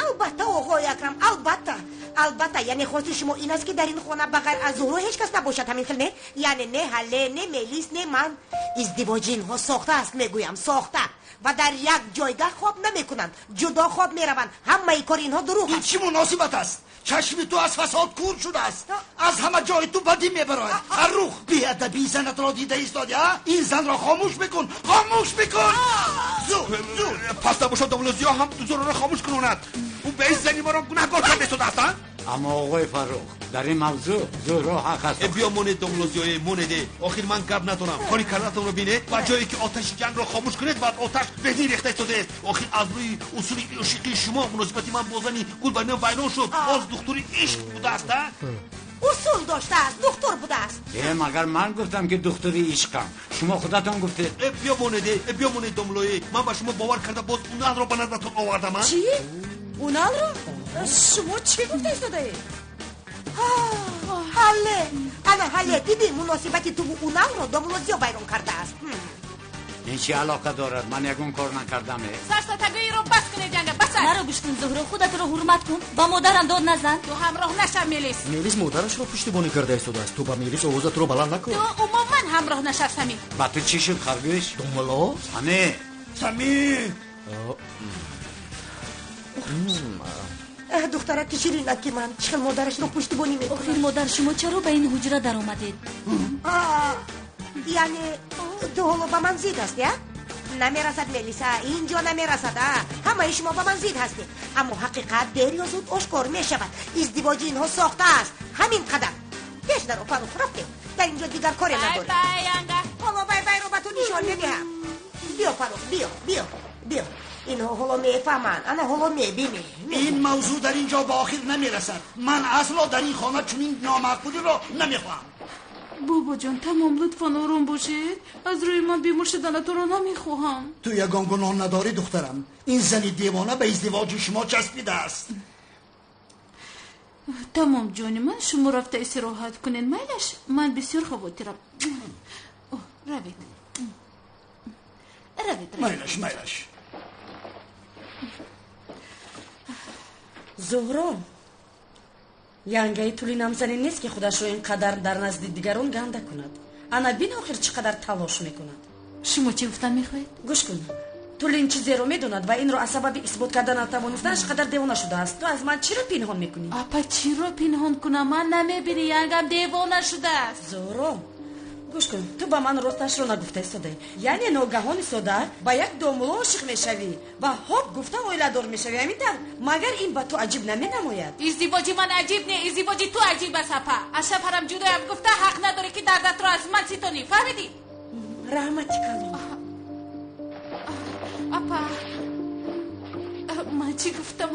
Албатта, оғои Акрам, албатта, албатта. Яъне хости шумо ин аст ки дар ин хона ба ғайр аз Зуҳро ҳеҷ кас набошад, ҳамин хел, не? Яъне не Ҳалле, не Мелис, не ман. Издивоҷи инҳо сохта аст, мегӯям, сохта. Ва дар як ҷойгаҳ хоб намекунанд, ҷудо хоб мераванд. Ҳамаи кори инҳо дурӯғ Ин аст. Чӣ муносибат аст? Чашми ту аз фасод кур шудааст, аз ҳама ҷои ту бадӣ мебарояд. Фаррух, беадабии занатро дида истоди, а? Ин занро хомӯш бикун, хомӯш бикун, зуд, зуд. Пас набошад, домулло Зиё ҳам Зуҳроро хомӯш кунонад. Ӯ ба ин зани маро гунаҳкор карда истодааст, а? Аммо оғои Фаррух, дар ин мавзӯъ Зуҳро ҳақ аст. Э, биё, монед, домулло Зиёе, монеде. Охир ман гап надорам. Кори кардаатонро бинед. Ба ҷое ки оташи ҷангро хомӯш кунед, баъд оташ бензин рехта истодааст. Охир аз рӯи усули ишқии шумо муносибати ман бо зани гулбаринам вайрон шуд. Боз духтури ишқ будааст, а? Усул доштааст, духтур будааст. Э, магар ман гуфтам ки духтури ишқам? Шумо худатон гуфтед. Э, биё, монеде, э, биё, монед, домуллое. Ман ба шумо бовар карда боз Уналро ба назаратон овардам, а? Чӣ? Уналро? Шумо чӣ гуфта истодаед? Ҳалле, ана ҳалле, дидӣ, муносибати туву Уналро домулло Зиё вайрон кардааст. Ин чӣ алоқа дорад? Ман ягон кор накардам, э. Сарсатагӯиро бас кунед, янга, бас. намерасад. Маро гӯш кун, Зуҳро, худатро ҳурмат кун, ба модарам дод назан. Ту ҳамроҳ нашав, Мелис. Мелис модарашро пуштибонӣ карда истодааст. Ту ба Мелис овозатро баланд накун. Ту умуман ҳамроҳ нашав, Самир. Ба ту чӣ шуд, харгӯш? Домулло? Самир! Самир! Духтараки ширинаки ман чӣ хел модарашро пуштибонӣ мекунад. Охир модар, шумо чаро ба ин ҳуҷра даромадед? Яъне ту ҳоло ба ман зид ҳастӣ, а? Намерасад, Мелиса, ин ҷо намерасад, а? Ҳамаи шумо ба ман зид ҳастед, аммо ҳақиқат дер ё зуд ошкор мешавад. Издивоҷи инҳо сохта аст, ҳамин қадар. Пеш даро, Фарух, рафтем. Дар ин ҷо дигар коре надорем. Ҳоло бай-байро ба ту нишон медиҳам. Биё, Фарух, биё, биё, биё. Инҳо ҳоло мефаҳманд, ана ҳоло мебинӣ. Ин мавзӯъ дар ин ҷо ба охир намерасад. Ман асло дар ин хона чунин номаъқулиро намехоҳам. Бобоҷон, тамом, лутфан ором бошед. Аз рӯи ман бемор шуданатонро намехоҳам. Ту ягон гуноҳ надорӣ, духтарам. Ин зани девона ба издивоҷи шумо часпидааст. Тамом, ҷони ман, шумо рафта истироҳат кунед, майлаш? Ман бисёр хавотирам. Равед. Равед, равед. Майлаш, майлаш. Зуҳро, янгаи тулинам зане нест, ки худашро ин қадар дар назди дигарон ганда кунад. Ана бин, охир чӣ қадар талош мекунад. Шумо чӣ гуфтан мехоҳед? Гӯш кун, тулин чизеро медонад ва инро аз сабаби исбот карда натавонистанаш қадар девона шудааст. Ту аз ман чиро пинҳон мекунӣ? Апа, чиро пинҳон кунам? Ман намебинӣ, янгам девона шудааст. Зуҳро, гӯш кун, ту ба ман росташро нагуфта истодаӣ. Яъне ногаҳон истода ба як домулло ошиқ мешавӣ ва ҳоп гуфта оиладор мешавӣ, ҳамин тавр? Магар ин ба ту аҷиб наменамояд? Издивоҷи ман аҷиб не, издивоҷи ту аҷиб аст, апа. Аз шавҳарам ҷудоям гуфта ҳақ надорӣ, ки дардатро аз ман ситонӣ, фаҳмидӣ? Раҳмати калон. Апа, ман чӣ гуфтам?